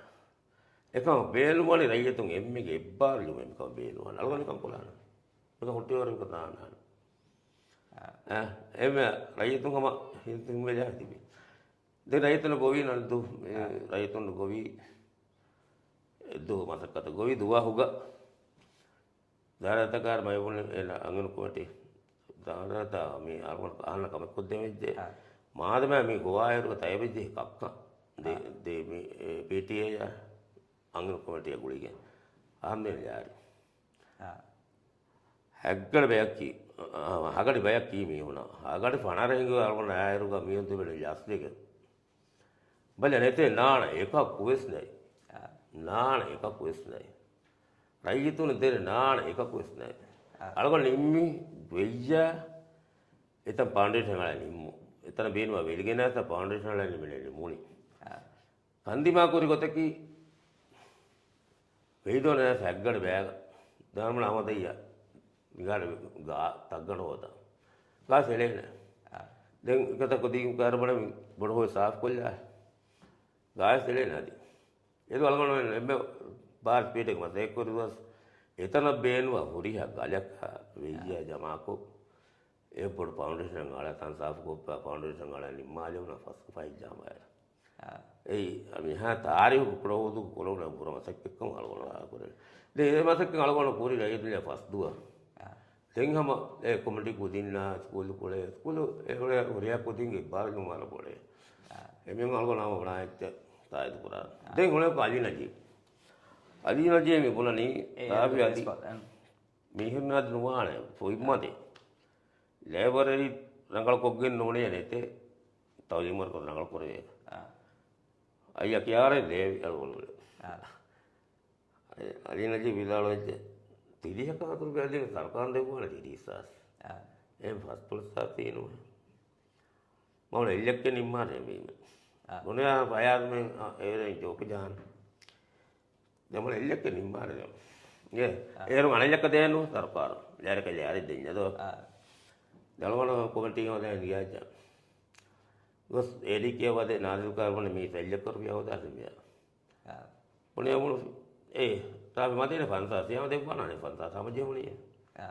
އެކަމަ ބޭނުންވަނީ ރައްޔިތުން އެންމެގެ އެއްބާރު ލިބުމެ މިކަން ބޭނުންވާނެ. އަޅުގަނޑު މިކަން ކުރާނެ. މިކަން ހުއްޓިވަރު މިކަން ދާން އާ. އެންމެ ރައްޔިތުން ހަމަ ހިން ހިންވެލާ ތިބި. ދެން ރައްޔިތުން ގޮވީ ނަންދު، އާ. ރައްޔިތުން ގޮވީ އެއްދު މަސައްކަތަށް ގޮވީ ދުވަހުގަ. ދާރަތަކާރ މައިބުނި އެ އަންގަނު ކޮމިޓީ. ދާރަތަ މި އަޅުގަނޑު އަހަންނަށް ކަމެއް ކޮށްދެމެއްޖެ. އާ. މާދަމާ މި ގޮވާއިރު ތަޔަބެއްޖެ ކައްކަ. ދެ، އާ. ދެ މި، އެ، ޕީޓީއޭ އަންގަނު ކޮމިޓީއަށް ގުޅިގެން. އަހަންމެން ޔާރި. އާ. ހަގަޑި ބަޔަކީ، އާ، ހަގަޑި ބަޔަކީ މީހުނަށް. ހަގަޑި ފަނަރަ ހިނގު އަޅުގަނޑު އާއިރުގަ މީހުން ތިބެނީ ލަސްދެގެން. ބަލަ ނެތޭ ނާނަ އެކަކުވެސް ނެތް. އާ. ނާނަ އެކަކުވެސް ނެތް. ރައްޔިތުން ދެރެ ނާނަ އެކަކުވެސް ނެތް. އާ. އަޅުގަނޑު ނިންމި ވެއްޔާ އެތަން ފައުންޑޭޝަން އަޅާ ނިންމު. އެތަނަށް ބޭނުމަށް ވެލިގެނާތަ ފައުންޑޭޝަން އަޅާ ނިމެނެ ނިމުނީ. އާ. ކަންދިމާ ކުރި ގޮތަކީ ވެއިދޯނަ ހައްގަޑި ބަޔަކަށް ދާނަމުން އަހަމަދައްޔަ މިގާޑި ގާ ތައްގަނޑު ހޯދާ. ގާސް އެޅޭނެ. އާ. ދެން އެކަތަކު ދީން ކާރަބަނަ ބޮޑު ހޮވި ސާފް ކޮށްލާ. ގާސް އެޅޭނެ އަދި. އެދު އަޅުގަނޑުމެން އެންމެ ބާރު ސްޕީޑެއް މަސައްކަތް ކުރި ދުވަސް އެތަނަށް ބޭނުންވާ ހުރިހާ ގަލަކާ ވެއްޔާ އާ. ޖަމާކޮށް، އެ ބޮޑު ފައުންޑޭޝަން އަޅާ ތަން ސާފުކޮށްފަ ފައުންޑޭޝަން އަޅާ ނިންމާލެވުނަ ފަސް ފައި ޖާމައިރަ. އާ. އެއީ، މިހާ ތާރީހު ކުޑަހުދު ކުރެވުނަ ބުރަ މަސައްކަތްކަން އަޅުގަނޑު ކުރޭ. ދެ އެ މަސައްކަތް އަޅުގަނޑު ކުރި ރައްޔިތުން ފަސް ދުވަ. އާ. ދެން ހަމަ އެ ކޮމިޓީ ކުދިންނާ ސްކޫލު ކުޅޭ، ސްކޫލު އެ ހުރި، ހުރިހާ ކުދިންގެ އިއްބާރު ނުވާނެ ބޮޑޭ. އާ. އެމީހުން އަޅުގަނޑު ހަމަ ބުނާ އެއްޗެއް ތާއީދު ކުރާ. އާ. ދެން އުޅޭ އަލީ ނަޖީބް. އަލީ ނަޖީބް މި ބުނަނީ އެ، ރާފި އެ، އަލީ. އެ، މީހުން އަދި ނުވާނެ، ފޮތްމަދެއް. ލައިބްރަރީ ރަނގަޅު ކޮށްގެން ނޫނޭ ނެތޭ، ތައުލީމު ވަރަކަށް ރަނގަޅު ކުރެވޭ. އާ. އައްޔަ ކިޔާރެ ލޭވި އަޅުގަނޑު. އާ. އަލީ ނަޖީބް ވިދާޅުވެއްޖެ، ތިރީހަކަށް ހަތަރު ބޭލި ސަރުކާރުން ދެއްވާނެ ތިރީސް ސާސް. އާ. އެ ފަސް ޕުޅަސް ސާސް ތީނުވެ. މައުޅެ އެއްލެއްކެ ނިންމާނެ މީމެ. އާ. ބުނެ ފަޔާޒްމެން، އާ، އޭރެން ޖޯކު ޖާން. ދެމަޅަ އެއްލެއްކެ ނިންމާނެ ދެމަ. އޭ، އާ. އޭރު އަނެއްލެއްކަ ދޭނު ސަރުކާރު. ލޭރެކެ ލޭރެ ދެންޏަ ދޯ. އާ. ދެޅުވަނަ ކޮމިޓީ ހޯދަން ނިޔާޖާ. ގޮސް އޭޑީކޭ ވަދެ ނާޒިލް ކާރު ބުނެ މީ އެއްލެއްކަ ރުފިޔާ ހޯދާ ދެންޏަ. އާ. ބުނެ އަމުނު، އޭ، ތާބި މަދޭނެ ފަންސާސް، ސިޔާމަ ދެއްވާނާނެ ފަންސާސް، ހަމަ ޖެހުނީ. އާ.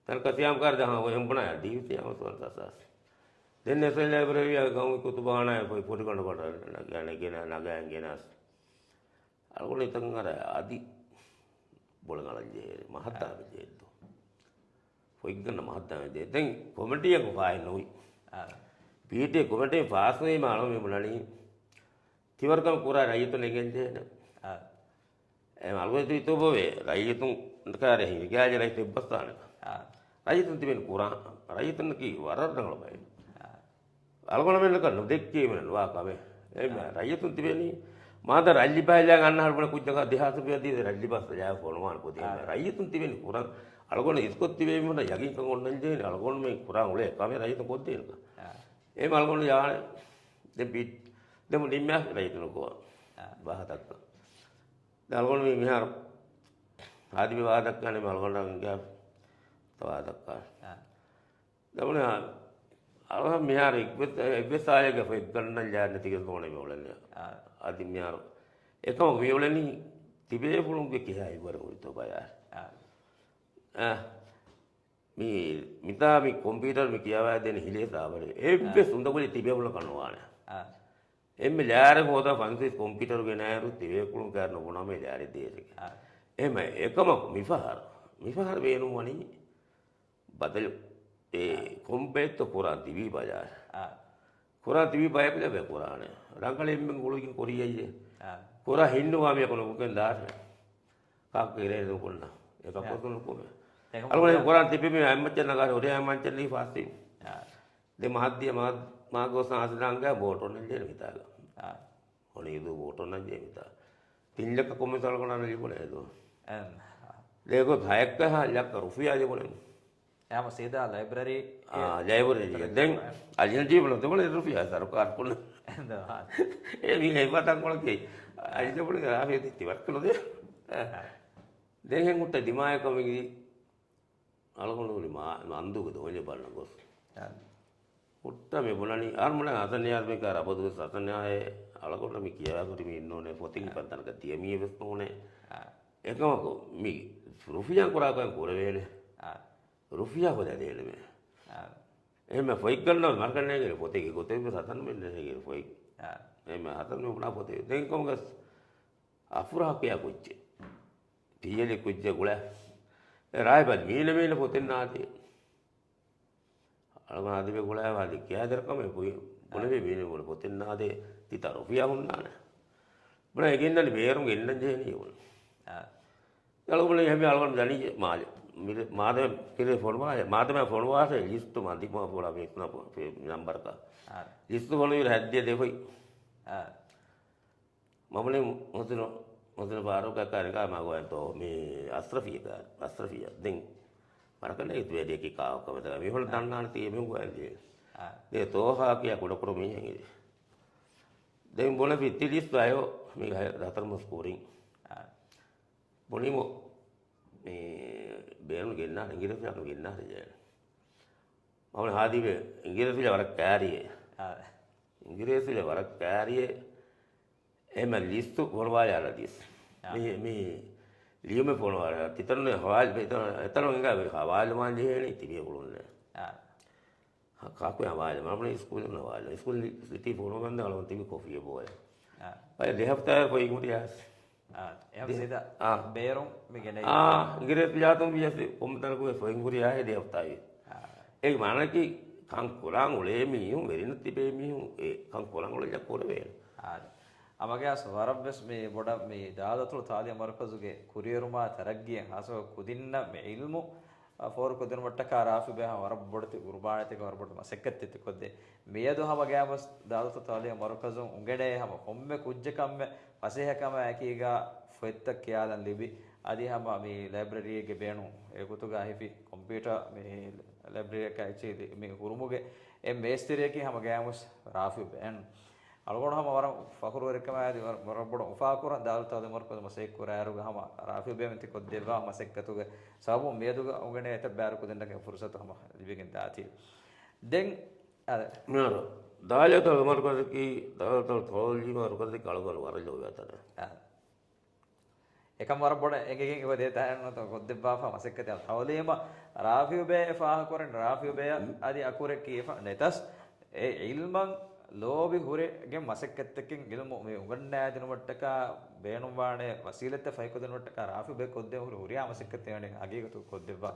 ތަންކަ ސިޔާމް ކާރު ދަހަ އޮހެން ބުނާ ދީ ސިޔާމަ ފަންސާސް. ދެން ނެސަން ލައިބްރަރީއާ ގައުމީ ކުތުބާނާ ފޮތް ފޮޓި ގަނޑު ބަނޑަށް ނަގަ-، ނަގަ-، ނަގައިން ގެނަސް. އަޅުގަނޑު އިތަން އަރަ އަދި ބޮޅަށް އަޅަން ޖެހޭ، މަހަށް ދާން ޖެހޭ ދޯ. ފޮތްގަންނަ މަހަށް ދާން ޖެހޭ. ދެން ކޮމިޓީއަކު ފާހެއް ނުވި. އާ. ޕީޓީއޭ ކޮމިޓީ ފާސްވީމަ އަޅުގަނޑު ބުނަނީ ތިވަރުކަން ކުރާ ރައްޔިތުން އެނގެން ޖެހޭނެ. އާ. އެ އަޅުގަނޑު ތި ތޯބޯވޭ ރައްޔިތުން ކާރެ ހިނގާޖެ ރައްޔިތު އެއްބަސްވާނެ. އާ. ރައްޔިތުން ތިބެން ކުރާ، ރައްޔިތުންނަކީ ވަރަށް ރަނގަޅު ބައެއް. އާ. އަޅުގަނޑުމެންނަކަށް ނުދެއްކީމެއް ނުވާ ކަމެއް. އެ އާ. ރައްޔިތުން ތިބެނީ މާދަ ރައްލި ބަހެއް ލާ އަންނަ ހަރުބުނަ ކުއްޖަކަށް ދެހާސް ރުފިޔާ ދީ ރައްލި ބަސް ލާ ފޮނުވާނެ ކުދިން. އާ. ރައްޔިތުން ތިބެނީ ކުރަން. އަޅުގަނޑު އިސްކޮށް ތިބެ މީހުންނަށް ޔަގީންކަން އޮންނަން ޖެހޭނެ އަޅުގަނޑުމެން ކުރާ އުޅޭ ކަމެއް ރައްޔިތުން ކޮށްދޭނެކަން. އާ. އެހެން އަޅުގަނޑު ޔާ ދެން ބި-، ދެން ނިންމާ ރައްޔިތުން ކޮށް އާ. ވާހަކަ ދައްކަން. ދެން އަޅުގަނޑު މި-، މިހާރު ހާދިބި ވާހަކަ ދައްކާނެ މި އަޅުގަނޑަށް އިނގޭ ވާހަކަ ދައްކާ. އާ. ދެން އަޅުގަނޑު މިހާރު އެއްވެސް، އެއްވެސް އާޔަގެ ފޮތްގަންނަން ޖާ ނެތިގެން ދޯނެ މި އުޅެނީ. އާ. އަދި މިހާރު އެކަމަކު މި އުޅެނީ ތިބޭފުޅުންގެ ކިހާ ހިތްވަރު ހުރިތޯ ބަޔާ. އާ. އާ. މި، މިތާ މި ކޮމްޕިއުޓަރު މި ކިޔަވާދޭނެ ހިލޭ ސާވަރެއް. އެއްވެސް އާ. އުނދަގުލެއް ތިބޭފުޅަކަށް ނުވާނެ. އާ. އެންމެ ލާރަށް ހޯދާ ފަންސީސް ކޮމްޕިއުޓަރު ގެނައިރު ތިބޭފުޅުން ކައިރި ނުބުނާމޭ ލާރި ދޭށެކޭ. އާ. އެހެންމެ އެކަމަކު މިފަހަރު، މިފަހަރު ބޭނުންވަނީ ބަދަލު އެ އާ. ކޮންބައެއްތޯ ކުރާން ތިބީ ބަޔާ. އާ. ކުރާން ތިބީ ބަޔަކު ލަބެ ކުރާނެ. ރަނގަޅެއް އެންމެން ގުޅިގެން ކުރިޔައްޔޭ. އާ. ކުރާ ހިންނުވާ މިޔަކު ނުބުގެން ދާށޭ. ކާކު އިރޭ ނުކުންނަ. އެކަކު އާ. ނުކުމެ. އެކަމަކު އަޅުގަނޑު ކުރާން ތިބި މި އެއްމައްޗަށް ނަގާ ހުރި އެއްމައްޗަށް ނީ ފާސްވީ. އާ. ދެ މަހަށްދިޔަ މާ، މާ ގޯސް އާސިލާނގާ ބޯޓު ނެއްޖެން ހިތާގަ. އާ. ހޮނި އިދޫ ބޯޓު ނައްޖެ ހިތާ. ތިން ލައްކަ ކޮންމެސް އަޅުގަނޑަށް ލިބުނެ އެދު. އެން. ދޭގޮތް ހަޔައްކަ ހަ ލައްކަ ރުފިޔާ ލިބުނެ. އެހަމަ ސީދާ ލައިބްރަރީ. އާ، ލައިބްރަރީ. ދެން އަޖިނަޖީބުން ދެބަނެ ރުފިޔާ ސަރުކާރު ކުން. އެން ދޯ ހާ. އެ މީ ހެއްވާ ތަންކޮޅަކީ. އަޖިނަބުން ރާފިޔަ ތި ވަރަކަށް ނުދޭ. އާ. ދެން ހެން ހުއްޓަ ދިމާޔަކަށް މިގި އަޅުގަނޑު ހުރި މާ-، މަންދޫގެ ދޯންޏެއް ބަންނަ ގޮސް. އާ. ހުއްޓަ މި ބުނަނީ، އާރްމުނަ ހަސަން ނިޔާޒް މިކާ ރަބަދުވެސް ހަސަން ނިޔާޒް އަޅުގަނޑަށް މި ކިޔަވާ ހުރި މީ ނޫނޭ، ފޮތިން އާ. ކަންތަނަކަށް ދިޔަ މީހެއް ވެސް ނޫނޭ. އާ. އެކަމަކު މި ރުފިޔާ ކުރާކަން ކުރެވޭނެ. އާ. ރުފިޔާ ހޯދާ ދޭނެމޭ. އާ. އެހެންމެ ފޮތް ގަންނަ މަރަކަށް ނޭނގެ ފޮތެއްގެ ގޮތެއް ވެސް ހަސަން މެން ނޭނގެ ފޮތް. އާ. އެހެންމެ ހަސަން މެން ބުނާ ފޮތެއް. ދެން ކޮންގަސް އަފްރާހަކުޔާ ކުއްޖެއް. ތިޔަލި ކުއްޖެއް ގުޅޭ. އެ ރާއިބަލް މީނަ މީނަ ފޮތެއް ނާދޭ. އަޅުގަނޑު ހާދިބެ ގުޅާ ވާދި ކިޔާދެރަ ކަމެއް ބުނެ، ބުނެވި މީނަ ގުޅޭ ފޮތެއް ނާދޭ. ތިތަ ރުފިޔާ ހުންނާނެ. ބުނެ އެގެންނަނީ ބޭރުން ގެންނަން ޖެހެނީ ބުނެ. އާ. އަޅުގަނޑު ހަމި އަޅުގަނޑު ދަނީ މާލެ. މިރެ-، މާދަމެ ކިރެ ފޮނުވާ، މާދަމެ ފޮނުވާށޭ ލިސްޓު މަ ދިމާ ފޮޅާ މި ނަމްބަރަކަށް. އާ. ލިސްޓު ފޮނުވި ހައްދިޔަ ދެފޮތް. އާ. މަމުނި މުހުސިނު، މުހުސިނު ފާރޫޤަކާ ރިނގާ މަގު އެންތޯ މި އަސްރަފީގަ، އަސްރަފީއަށް. ދެން މަރަކަނޑޭ އިތުވެދިޔަކީ ކާކު ކަމެތަ މިހުން އާ. ދަންނާނެ ތީ މިހުން ގޮއެން ދިޔަ. އާ. ދެ ތޯހާ ކިޔާ ކުޑަކުޑަ މީހެއް އިރި. ދެން ބުނެފި ތި ލިސްޓު އަޔޯ މި ހަ-، ހަތަރު މަސް ކުރިން. އާ. ބުނިމު މި ބޭނުން ގެންނާ އިނގިރޭސި ގެންނާ ޖެހޭނެ. މަމުނި ހާދިބެ އިނގިރޭސި ވަރަށް ކާރިއެ. އާ. އިނގިރޭސި ވަރަށް ކާރިއެ. އެމަ ލިސްޓު ފޮނުވާލާ ލަދީސް. އާ. މި، މި ލިޔުމެއް ފޮނުވާލާ. ތިތަނުން ހަވާލު، އެތަނުން އެނގާ ހަވާލު ވާން ޖެހޭނީ ތިބޭފުޅުންނޭ. އާ. ކާކު ހަވާލު. މަމުނި ސްކޫލުން ހަވާލު. ސްކޫލް ސިޓީ ފޮނުވަންދެން އަޅުގަނޑު ތިބި ކޮފީއެއް ބޯއެ. އާ. ބައެއް ދެ ހަފްތާއެއް ފޮތް ހުރިޔާސް. އާ. އެހެން ދެ-، ސީދާ އާ. ބޭރުން މި ގެނައީ. އާ، އިނގިރޭސި ޖާތުން ވިޔަސް ކޮންމެ ތަނަކު ފޮތް ހުރިޔާހޭ ދެ ހަފްތާއެއް. އާ. އޭގެ މާނައަކީ ކަން ކުރާން އުޅޭ މީހުން، ވެރިން ތިބޭ މީހުން، އެ ކަން ކުރާން އުޅެންޏާ ކުރެވޭނެ. އާދެ. އަމަގެ އަސް ވަރަށްވެސް މި ބޮޑަށް މި ދާލަތުލް ތާލީމް މަރުކަޒުގެ ކުރިއެރުމާ ތަރައްގީއަށް ހާއްސަކޮށް ކުދިންނަށް މި އިލްމު، އަ، ފޯރުކޮށްދިނުމަށްޓަކާ ރާފި ބޭ ހަމަ ވަރަށް ބޮޑެތި ގުރުބާނެތިކަން ވަރަށް ބޮޑެތި މަސައްކަތްތައް ތި ކޮށްދޭ. މިއަދު ހަމަ ގައިމުވެސް ދާލަތުލް ތާލީމް މަރުކަޒުން އުނގެނޭ ހަމަ ކޮންމެ ކުއްޖަކަށްމެ ފަސޭހަކަމާ އެކީގާ ފޮތްތައް ކިޔާލަން ލިބި، އަދި ހަމަ މި ލައިބްރަރީއެއްގެ ބޭނުން އެގޮތުގަ ހިފި ކޮމްޕިއުޓަރ މި ލައިބްރަރީއަކާ އެއްޗެހި މި ހުރުމުގެ އެއް މޭސްތިރިއަކީ ހަމަ ގައިމުވެސް ރާފި ބޭން. އަޅުގަނޑު ހަމަ ވަރަށް ފަޚުރުވެރިކަމާ އަދި ވަރަށް، ވަރަށް ބޮޑަށް އުފާކުރަން ދާލަތުލް ތާލީމް މަރުކަޒު މަސައްކަތް ކުރާއިރުގަ ހަމަ ރާފި ބޭން ތި ކޮށްދެއްވާ މަސައްކަތުގެ ސަބަބުން މިއަދުގަ އުނގެނޭ އެތައް ބައިވަރު ކުދިންނަކަށް ފުރުސަތު ހަމަ ލިބިގެން ދާތީ. ދެން އަދެ. މިހާރު ދާލަތުލް މަރުކަޒަކީ، ދާލަތުލް ތާލީމް މަރުކަޒަކީ އަޅުގަނޑު ވަރަށް ލޯބިވާ ތަނެއް. އަ. އެކަން ވަރަށް ބޮޑަށް އެނގިގެން އެބަ ދޭ ތައެއް ނުތަ ކޮށްދެއްވާފަ މަސައްކަތެއް ތައުލީމަށް ރާފިޔު ބޭ ފާހަގަކުރަން ރާފިޔު ބޭ އަދި އަކުރެއް ކީފަ ނެތަސް އެ އިލްމަށް ލޯބި ހުރެގެން މަސައްކަތްތަކެއް އިލްމު މި އުނގަންނާދިނުމަށްޓަކާ ބޭނުންވާނެ ވަސީލަތްތައް ފަހިކޮށްދިނުމަށްޓަކާ ރާފިބެ ކޮށްދޭ ހުރި ހުރިހާ މަސައްކަތެއް ވަނީ ހަގީގަތު ކޮށްދެއްވާ.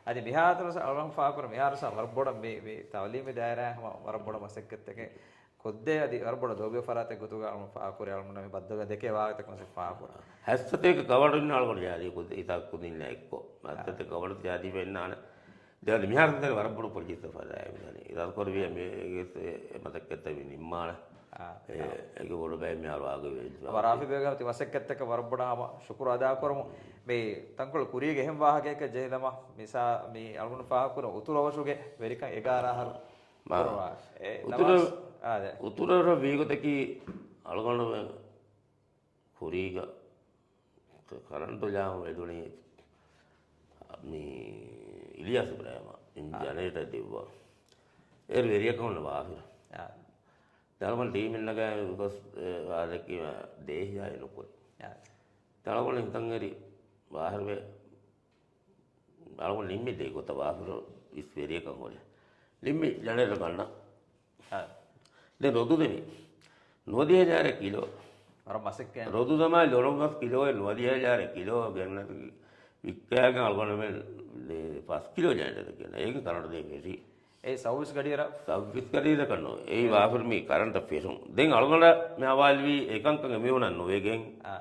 އަދި މިހާތަނަސް އަޅުގަނޑު ފާހަގަކުރަން މިހާރުސް ވަރަށް ބޮޑަށް މި، މި ތައުލީމީ ދާއިރާ ހަމަ ވަރަށް ބޮޑަށް މަސައްކަތްތަކެއް ކޮށްދޭ އަދި ވަރަށް ބޮޑަށް ލޯބިވެ ފަރާތެއް ގޮތުގަ އަޅުގަނޑު ފާހަގަކުރޭ އަޅުގަނޑު މި ބައްދަލުވެ ދެކޭ ވާހަކަތަކުން ފާހަގަކުރާ. ހައްސަތޭކަ ކަވަޑު އިންނަ އަޅުގަނޑު ޖާދީ ކުދި އިތާ ކުދިންނަ އެއްކޮ. ހައްސަތޭކަ ކަވަޑު ޖާދީ ފެންނާނެ. ދެން މިހާރު ދެން ވަރަށް ބޮޑު ޕްރޮޖެކްޓް ފަދައި މިދަނީ. އިރާދަކުރެއްވިއްޔާ މި އެ މަސައްކަތްތައް މި ނިންމާނެ. އާ، އެ، އާ. އޭގެ ބޮޑު ބައެއް މިހާރު ވާގޮތް ވެއްޖެ. ރާފިބޭގެ މަތި މަސައްކަތްތަކަށް ވަރަށް ބޮޑަށް ހަމަ ޝުކުރު އަދާކުރަމު. މި ތަންކޮޅު ކުރީގެ އެހެން ވާހަކައެއް ޖެހިލަމާ، މިސާ މި އަޅުގަނޑު ފާހަގަކުރަން އުތުރު އަވަށުގެ ވެރިކަން އެގާރަ އަހަރު މާ. ކުރުވާ. އެ އުތުރަށް، ނަމަވެސް، އާ، ދެ. އުތުރަށް ވީގޮތަކީ އަޅުގަނޑުމެން ކުރީގަ ކަ-، ކަރަންޓު ޖާމު ވެދުނީ މި އިލްޔާސް އިބްރާހިމަށް އިން އާ. ޖަނަރޭޓަރ ދިއްވާ. އޭރު ވެރިޔަކަށް އޮންނަ ވާފިރ. އާ. ދަޅުމަން ޓީމެއް ނަގާ ގޮސް، އެ، ވާދަކީ ދޭހިޔާ ނުކުރި. އާ. ދަޅުމަން ހިތަށް އެރި ވާހިރުވެ އަޅުގަނޑު ނިންމި ދޭ ގޮތަށް ވާފިރު އިސް ވެރިޔަކަށް ހުރެ. ނިންމި ޖަނަރޭޓަރ ގަންނަ. އާ. ދެން ރޮދު ދެމި. ނުވަދިހަ ހަޒާރެއް ކިލޯ. ވަރަށް މަސައްކަތް. ރޮދު ދަމާ ލޮނު މަސް ކިލޯއެއް ނުވަދިހަ ހަޒާރެއް ކިލޯ ގެންނަ ވިއްކާގެން އަޅުގަނޑުމެން ދެ ފަސް ކިލޯ ޖަނަރޭޓަރ ގެންނަ. އޭގެ ކަރަންޓު ދޭ ފެށި. އެ ސައުވީސް ގަޑިއަރަ؟ ސައުވީސް ގަޑިއަރަކަށް ނޫން. އެއީ އެ. ވާފިރު މި ކަރަންޓަށް ފެށުން. ދެން އަޅުގަނޑަށް މި ހަވާލުވީ އެކަންކަން އެމީހުނަށް ނުވެގެން. އާ.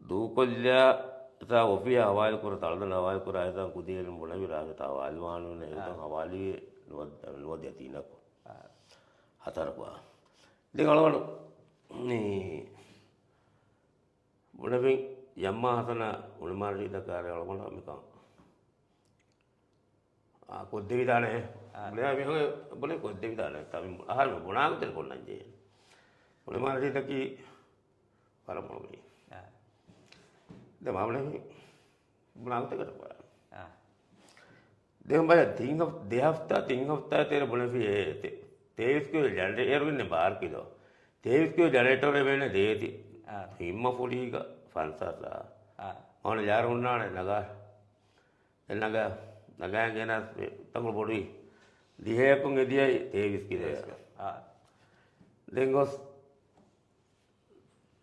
ދޫކޮށްލާ، ތާ އޮފީހަށް ހަވާލުކުރާ، ތަޅުދަނޑަށް ހަވާލުކުރާ، އެތާ ކުދިވެރިން ބުނެވި ރާފި ތާ ހަވާލުވާނުން އާ. އެގޮތަށް ހަވާލުވި ނުވަދި، ނުވަދިހަ ތިނަކު. އާ. ހަތަރަކު. ދެން އަޅުގަނޑު މި ބުނެފިން ޔަމްމާ ހަސަނާ އުޅިމާ ރަޝީދަށް ކާރި އަޅުގަނޑު މިކަން. އާ، ކޮށްދެވިދާނެ. އާ. ބުނެ މީހުން ބުނެ ކޮށްދެވިދާނެ. ތަ މި އަހަރު ބުނާގޮތެއް ކޮންނަން ޖެހޭ. އުޅިމާ ރަޝީދަކީ ވަރަށް މޮޅު މީހެއް. އާ. ދެ މާ ބުނެ ބުނާގޮތެއް ކަނޑަ ބުނާ. އާ. ދެން ބަލަ ތިން ހަފް-، ދެ ހަފްތާ، ތިން ހަފްތާ ތެރެ ބުނެފި އޭ ތެ-، ތޭވީސް ކިލޯ ޖަނަރޭޓަރ އޭރު އިންނެ ބާރަ ކިލޯ. ތޭވީސް ކިލޯ ޖަނަރޭޓަރެއް ވޭނެ ދޭތި. އާ. ހިންމަ ފުރީގަ ފަންސާސް. އާ. އަހަންނަށް ލާރި ހުންނާނެ ނަގާ. ދެން ނަގާ، ނަގާ ގެނަސް ތަންކޮޅު ބޮޑުވި. ދިހައެއްކޮށް އެދިޔައީ ތޭވީސް ކިލޯ. އާ. ދެން ގޮސް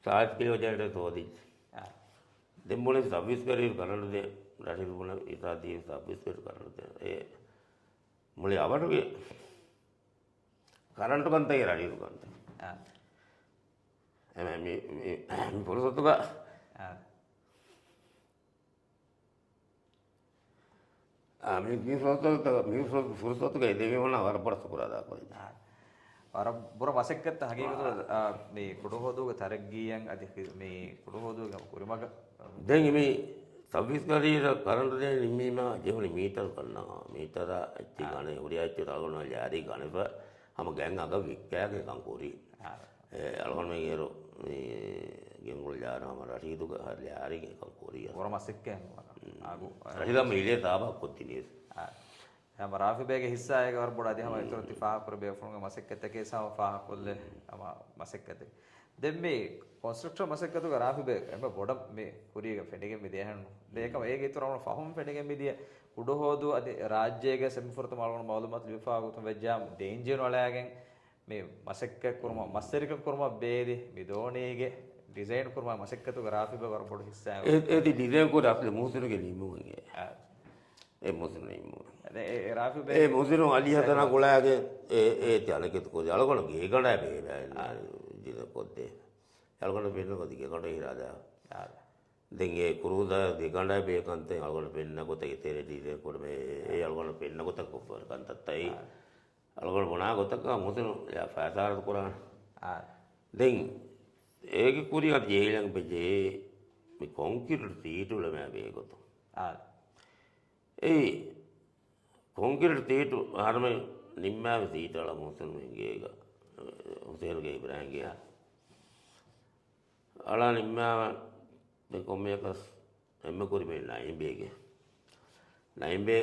ސާތް ކިލޯ ޖަނަރޭޓަރެއް ހޯދިއްޖެ. އާ. ދެން ބުނެ ސައުވީސް ގަޑިއިރު ކަރަންޓު ދޭ. ރަޝީދު ބުނެ އިތާ ދީ ސައުވީސް ގަޑި ކަރަންޓު ދޭ. އެ މުޅި އަވަށުގެ ކަރަންޓު ކަންތައް ރަޝީދު ކަންތައް. އާ. އެ މި، މި، މި ފުރުސަތުގަ އާ. އާ، މި، މި ފުރުސަތު، މި ފުރު-، ފުރުސަތުގައި ދެމީހުންނަށް ވަރަށް ބޮޑަށް ޝުކުރު އަދާކުރަން. އާ. ވަރަށް ބުރަ މަސައްކަތްތައް ހަގީގަތުގަ، އާ، މި ކުޑަހުވަދޫގެ ތަރައްގީއަށް އަދި މި ކުޑަހުވަދޫގެ ކުރިމަގަށް. ދެން މި ސައުވީސް ގަޑިއިރަށް ކަރަންޓު ދޭން ނިންމީމާ ޖެހުނީ މީޓަރު ގަންނަވާ. މީޓަރާ އެއްޗެއް އާ. ގަނެ، ހުރިހާ އެއްޗެއް އަޅުގަނޑު ލާރި ގަނެފަ ހަމަ ގެން އަގަށް ވިއްކާގެން ކަން ކުރީ. އާ. އެ، އަޅުގަނޑުމެން އޭރު މި ގެންގުޅު ލާރި ހަމަ ރަޝީދުގެ ލާރި ގެން ކަން ކުރީ. ބުރަ މަސައްކަތް ހަމަ. އާގު. ރަޝީދު ހަމަ އިލޭ ތާބާ ކޮށްދިނީސް. އާ. ހަމަ ރާފިބޭގެ ހިއްސާއެއް ވަރަށް ބޮޑަށް އަދި ހަމަ އިތުރަށް ތި ފާހަގަކުރެއްވި ބޭފުޅުންގެ މަސައްކަތްތަކެއް ސާމަ ފާހަގަކޮށްލެ ހަމަ މަސައްކަތެއް. ދެން މި ކޮންސްޓްރަކްޝަން މަސައްކަތުގަ ރާފިބޭ އެންމެ ބޮޑަށް މި ކުރީގަ ފެނިގެން މިދިޔަ އެހެން. ދެ އެކަމަ އޭގެ އިތުރަށް ފަހުން ފެނިގެން މިދިޔަ ކުޑަހުވަދޫ އަދި ރާއްޖޭގެ ސެމިފުރަތަމަ އަޅުގަނޑު މައުލޫމާތު ލިބިފާ ގޮތުން ވެއްޖާ ދެ އިންޖީނު އަޅާގެން މި މަސައްކަތް ކުރުމަށް، މަސްވެރިކަން ކުރުމަށް ބޭލި މި ދޯނީގެ ޑިޒައިން ކުރުމާ މަސައްކަތުގަ ރާފިބޭ ވަރަށް ބޮޑު ހިއްސާ. އެ، އެ ދި-، ޑިޒައިން ކުރި އަސްލު މުހުސިނުގެ ނިންމުމެއް. އާ. އެ މުހުސިނު ނިންމުމެއް. އެ، އެ، އެ ރާފިބޭ އެ މުހުސިނު އަލީ ހަސަނާ ގުޅާގެ އެ، އެ ތި އަނެކެތި ކުރި. އަޅުގަނޑު ގޭގަނޑާ ބޭ، އާ. ޑިޒައިން ކޮށްދޭ. އަޅުގަނޑު ފެންނަ ގޮތަށް ގޭގަނޑު ހިރާދާ. އާ. ދެން އެ ކުރޫޒާ ގޭގަނޑާ ބޭ ކަންތައް އަޅުގަނޑު ފެންނަ ގޮތަށް އެތެރެ ޑިޒައިން ކުރުމެ އެ އަޅުގަނޑު ފެންނަ ގޮތަށް ކޮށްފަ ކަންތައްތައް. އާ. އަޅުގަނޑު ބުނާ ގޮތަކަށް މުހުސިނު ފައިސާރަދު ކުރާނެ. އާ. ދެން އޭގެ ކުރިއަށް ޖެހިލަން ބެޖޭ މި ކޮންކްރީޓް ސީޓު އުޅެމާ ބޭ ގޮތުން. އާ. އެއީ ކޮންކްރީޓް ސީޓު އަހަރުމެން ނިންމާވި ސީޓު އަޅަ މުހުސިނު އިނގޭގަ. ހުސޭނުގެ އިބްރާހިމްގެ. އާ. އަޅާ ނިންމާވަން ދެން ކޮންމެއަކަސް އެންމެ ކުރިމެ ނައިމްބޭގެ. ނައިމްބޭ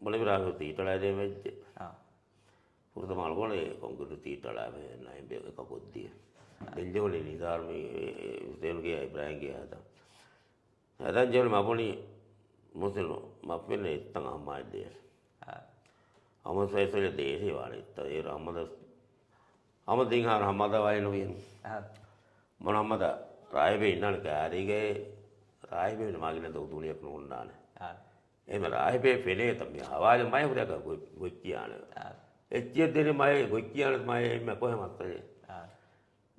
ބުނެފި ރާފި ސީޓު އަޅާދޭން ވެއްޖެ. އާ. ފުރަތަމަ އަޅުގަނޑު ކޮންކްރީޓް ސީޓު އަޅާފަ ނައިމްބޭ އެކަކޮށްދިޔަ. އާ. ދެން ޖެހުނީ ނިޒާރު މި ހުސޭނުގެ އިބްރާހިމްގެ ހަދަން. ހަދަން ޖެހުނީ މަ ބުނީ މުހުސިނު މަ ފެންނަ އެއްތަން އަހައްމާތް ދޭ. އާ. އަހަމަދު ފައިސަލް ދޭށޭ ވާނެ އެއްތަން. އޭރު އަހަމަދަށް ހަމަ ދިން ހާރު ހަމަދަ ވައިނުވިން. އަހަ. މޮނ ހަމަދަ ރާހިބެ އިންނާނެ ކާރީގެ ރާހިބެ މާގިނަ ދޯ ދުނިޔެކު ނުހުންނާނެ. އާ. އެހެން ރާހިބެ ފެނޭތަ މި ހަވާލެ މައި ހުރޭކަ ގޮ-، ގޮއްކިޔާނެ. އާ. އެއްޗިއަށް ދެނެ މައި ގޮއްކިޔާނެ މައި އެންމެ ކޮހެ މައްސަލެ. އާ.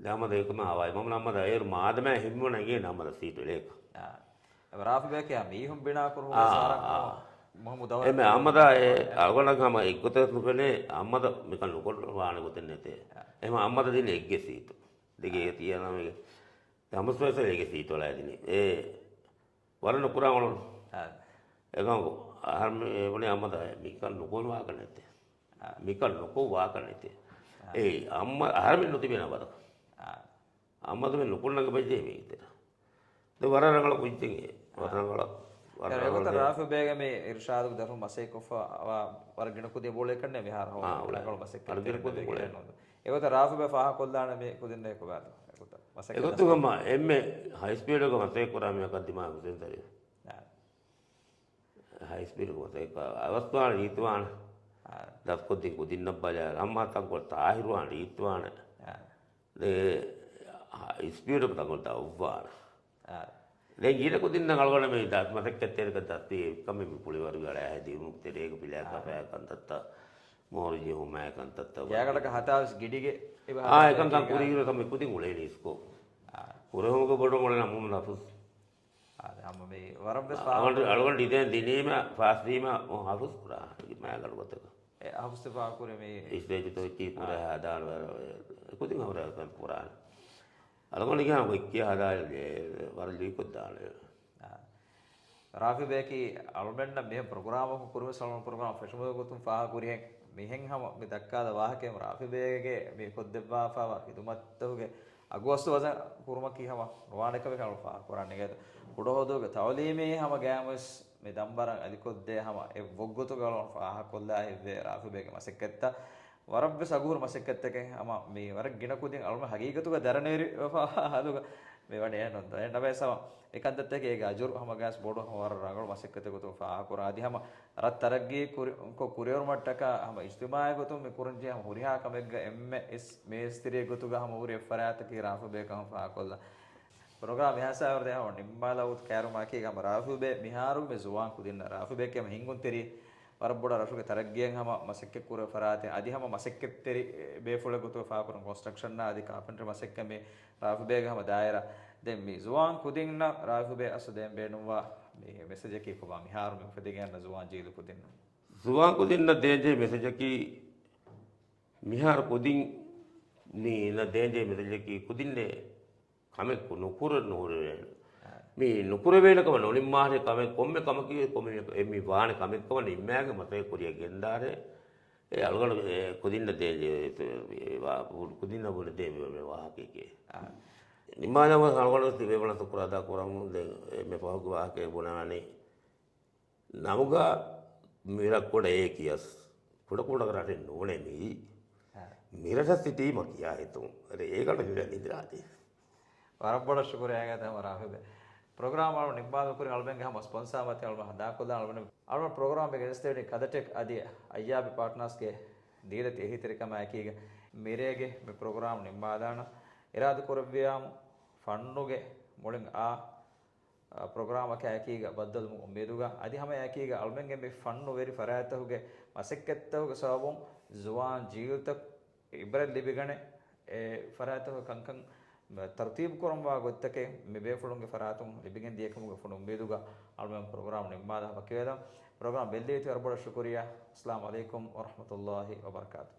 ދެ ހަމަދަ އެކަމަ ހަވާލެ މަމް ހަމަދަ އޭރު މާދަމާ ހިންމުނަ އިނގޭ ހަމަދަ ސީޓު އެޅޭކަ. އާ. ރާފިބޭކެ މީހުން ބިނާ ކުރުމުގެ އާ، ސާރަ އާ. މުހިއްމު ދައުރެއް އެމެ ކުރުމުގެ އަމަދާ އެ އަޅުގަނޑަށް ހަމަ އެއްގޮތަށް ނުފެނޭ، އަމަދަ މިކަން ނުކޮށް ވާނެ ގޮތެއް ނެތޭ. އާ. އެހެމަ އަމަދަ ދިން އެއްގެ ސީޓު. ދެގެ އާ. ތިޔަ ނަމެގެ. ދެ ހަމަސްވެސް އެގެ ސީޓު އަޅާ ދިނީ. އެ ވަރަށް ނުކުރާ އޮޅުނު. އާ. އެކަމަކު އަހަރު މި ބުނި އަމަދަ މިކަން ނުކޮށް ވާކަށް ނެތޭ. އާ. މިކަން ނުކޮށް ވާކަށް ނެތޭ. އާ. އެ އަމަ އަހަރު މި ނުތިބޭނަ ވަރަކަށް. އާ. އަމަދުމެ ނުކުންނަގަ ބެޖޭ މީތެރ. ދެ ވަރަށް ރަނގަޅަ ކުއްޖެއް އެ. ވަރަށް ރަނގަޅަ، ވަރަށް ރަނގަޅަ އެގޮތަށް ދެ. ރާފި ބޭގެ މި އިރުޝާދުގެ ދަރުން މަސައްކަތް ކޮށްފަ ވަރަށް ގިނަ ކުދިން ބޯޅަ ކަންނޭ މިހާރު ހަމަ އާ، އުޅޭ. ރަނގަޅު މަސައްކަތް ރަނގަޅު ކުދިން ބޯޅަ ކަންނޭ. އެގޮތަށް ރާފި ބޭ ފާހަ ކޮށްލާނެ މި ކުދިން ކޮބާތޯ؟ އެގޮތަށް މަސައްކަތް އެގޮތުގަ މަ އެންމެ ހައި ސްޕީޑުގަ މަސައްކަތް ކުރާ މި އަކަށް ދިމާ ހުސެން ތަރި. އާ. ހައި ސްޕީޑު މަސައްކަތް އަވަސްވާނެ ރީތިވާނެ. އާ. ދަސްކޮށްދިން ކުދިންނަށް ބަލާ ރަމްމާ ތަންކޮޅު ތާހިރުވާނެ ރީތިވާނެ. އާ. ދެ ސްޕީޑަކު ތަންކޮޅު ދައުއްވާނެ. އާ. ދެން ގިނަ ކުދިންނަށް އަޅުގަނޑު މި ދަ-، މަސައްކަތްތެރިކަ ދަސްވީ އެކަމެއް މި ޕުޅިވަރުގެ އަޅާ ހެދިވުނު ތެރޭގަ ޕިލާކާ އާ. ފަޔާ ކަންތައްތައް، މޯހޮރު ޖެހުމާ ކަންތައްތައް ގާގަޑަކަށް ހަތާވެސް ގިޑިގެ އާ، އެކަން ކަން ކުރިއިރު ތަމަ ކުދިން އުޅޭ ނީސްކޯ. އާ. ކުރެހުމުގެ ބޮޑު އުޅެން މުހައްމަދު ހަފުސް. އާ، ހަމަ މި ވަރަށް ވެސް އަޅުގަނޑު، ފާހަގަ. އަޅުގަނޑު ޑިޒައިން ދިނީމަ، ފާސް ވީމަ، ހަފުސް ކުރާ މާގަނޑު ގޮތަކަށް. އެ ހަފުސް ފާހަގަ ކުރެ މި އިސްޓޭޖު ތޯއްޗި ކުރެ އާ. ހަދާން ވަރަށް ކުދިން ހަމަ ކުރާނެ. އަޅުގަނޑު ގިޔާ ގޮތްކިޔާ ހަދާނެ ވަރަށް ލުއިކޮށްދާނެ. އާ. ރާފި ބޭކީ އަޅުމެންނަށް މިހެން ޕްރޮގްރާމަކު ކުރިމަސް އަޅުމެން ޕްރޮގްރާމް ފެށުމުގެ ގޮތުން ފާހަގަ ކުރިހެން މިހެން ހަމަ މި ދައްކާލަ ވާހަކައިން ރާފި ބޭގެ މި ކޮށްދެއްވާފައިވާ ހިދުމަތްތަކުގެ އަގުއަސްލު ވަޒަން ކުރުމަކީ ހަމަ ނުވާނެ ކަމެއް އަޅު ފާހަގަ ކުރާނެ. ކުޑަހުދޫގެ ތައުލީމީ ހަމަ ގައިމުވެސް މި ދަންބަރަށް އަލިކޮށްދޭ ހަމަ އެއްވޮގުތުގަ އަޅު ފާހަގަކޮށްލާ ހެއްވޭ ރާފި ބޭގެ މަސައްކަތްތައް. ވަރަށްވެސް އަގުހުރި މަސައްކަތްތަކެއް ހަމަ މި ވަރަށް ގިނަ ކުދިން އަޅުމެން ހަގީގަތުގަ ދަރަނިވެރިވެފަ ހާލުގަ މި ވަނީ އެހެންނުން. އެހެންނަމަވެސް ހަމަ އެ ކަންތައްތަކެއް އޭގެ އަޖުރު ހަމަ ގާސް ބޮޑު ހަމަ ވަރަށް ރަނގަޅު މަސައްކަތެއް ގޮތުން ފާހަގަކުރާ. އަދި ހަމަ ރަށް ތަރައްގީ ކުރި-، ކޮށް ކުރިއެރުމަށްޓަކާ ހަމަ އިޖްތިމާޢީ ގޮތުން މި ކުރަންޖެހޭ ހަމަ ހުރިހާ ކަމެއްގަ އެންމެ އިސް މޭޒްތެރިއެއް ގޮތުގަ ހަމަ ހުރި އެއްފަރާތަކީ ރާފި ބޭކަން ފާހަގަކޮށްލާ. ޕްރޮގްރާމް އެހާސާވަރު ދޭ ހަމަ ނިންމާލައްވަތު ކައިރިވުމާއެކީގަ ހަމަ ރާފި ބޭ މިހާރު މި ޒުވާން ކުދިންނަށް ރާފި ބޭކޭ ހަމަ ހިންގުންތެރި ވަރަށް ބޮޑަށް ރަށުގެ ތަރައްގީއަށް ހަމަ މަސައްކަތް ކުރެ ފަރާތެއް އަދި ހަމަ މަސައްކަތްތެރި ބޭފުޅެއް ގޮތުގަ ފާހަގަކުރަން ކޮންސްޓްރަކްޝަންއާ އަދި ކާޕެންޓްރީ މަސައްކަތް މި ރާފި ބޭގެ ހަމަ ދާއިރާ. ދެން މި ޒުވާން ކުދިންނަށް ރާފި ބޭ އަސްލު ދޭން ބޭނުންވާ މި މެސެޖަކީ ކޮބާ މިހާރު މި އުފެދިގެން އަންނަ ޒުވާން ޖީލު ކުދިންނަށް؟ ޒުވާން ކުދިންނަށް ދޭންޖެހޭ މެސެޖަކީ މިހާރު ކުދިން މީ ދޭންޖެހޭ މެސެޖަކީ ކުދިންނޭ ކަމެއް ނުކުރެ ނުހުރެވޭނެ. އާ. މި ނުކުރެވޭނެ ކަމެއް ނުނިންމާނެ ކަމެއް ކޮންމެ ކަމަކީ ކޮންމެ މި ވާނެ ކަމެއްކަމަށް ނިންމާގެން މަސައްކަތް ކުރިއަށް ގެންދާނެ. އެ އަޅުގަނޑު ކުދިންނަށް ދޭން ޖެހޭ ކުދިންނަށް ބުނެދޭ މި ވާހަކައެކޭ. އާ. ނިންމާލަމަ އަޅުގަނޑު ވެސް ތިބޭފުޅުންނާ ޝުކުރު އަދާ ކުރަމުން ދެން އެންމެ ފަހުގެ ވާހަކައެއް ބުނާނީ ނަމުގަ މިރަށް ކުޑަ އޭ ކިޔަސް ކުޑަކުޑަ ރަށެއް ނޫނޭ މިއީ. އާ. މިރަށަށް ސިޓީމަ ކިޔާ ހިތުން. އަރެ އޭގަނޑު ހިލަ ނިދިރާދޭ. ވަރަށް ބޮޑަށް ޝުކުރިއްޔާ ހަމަ ރާހިލް. ޕްރޮގްރާމް އަޅު ނިންމާލުމުގެ ކުރިން އަޅުމެންގެ ހަމަ ސްޕޮންސާ މަތި އަޅުމެން ހަދާކޮށްލާ އަޅުމެން އަޅުމެން ޕްރޮގްރާމް ގެނެސްދެވެނީ ކަދަޓެކް އަދި އައްޔާބި ޕާޓްނާސްގެ ދީލަތި އެހީތެރިކަމާއެކީގަ މިރޭގެ މި ޕްރޮގްރާމް ނިންމާލާނަ އިރާދަކުރެއްވިޔާމު ފަންނުގެ މުޅިން އާ ޕްރޮގްރާމަކާއެކީގަ ބައްދަލުވުމުގެ އުއްމީދުގަ އަދި ހަމައެކީގަ އަޅުމެންގެ މި ފަންނުވެރި ފަރާތްތަކުގެ މަސައްކަތްތަކުގެ ސަބަބުން ޒުވާން ޖީލްތައް އިބްރަތް ލިބިގަނެ، އެ ފަރާތްތަކުގެ ކަންކަން ތަރުތީބު ކުރަންވާ ގޮތްތަކެއް މި ބޭފުޅުންގެ ފަރާތުން ލިބިގެން ދިޔަކަމުގެ ފުނު އުއްމީދުގަ އަޅުމެން ޕްރޮގްރާމް ނިންމާލާ ހަމަ ކިޔަވަދަން. ޕްރޮގްރާމް ބެއްލެވިތި ވަރަށް ބޮޑަށް ޝުކުރިއްޔާ. އައްސަލާމު ޢަލައިކުމް ވަރަޙްމަތުﷲ ވަބަރަކާތު.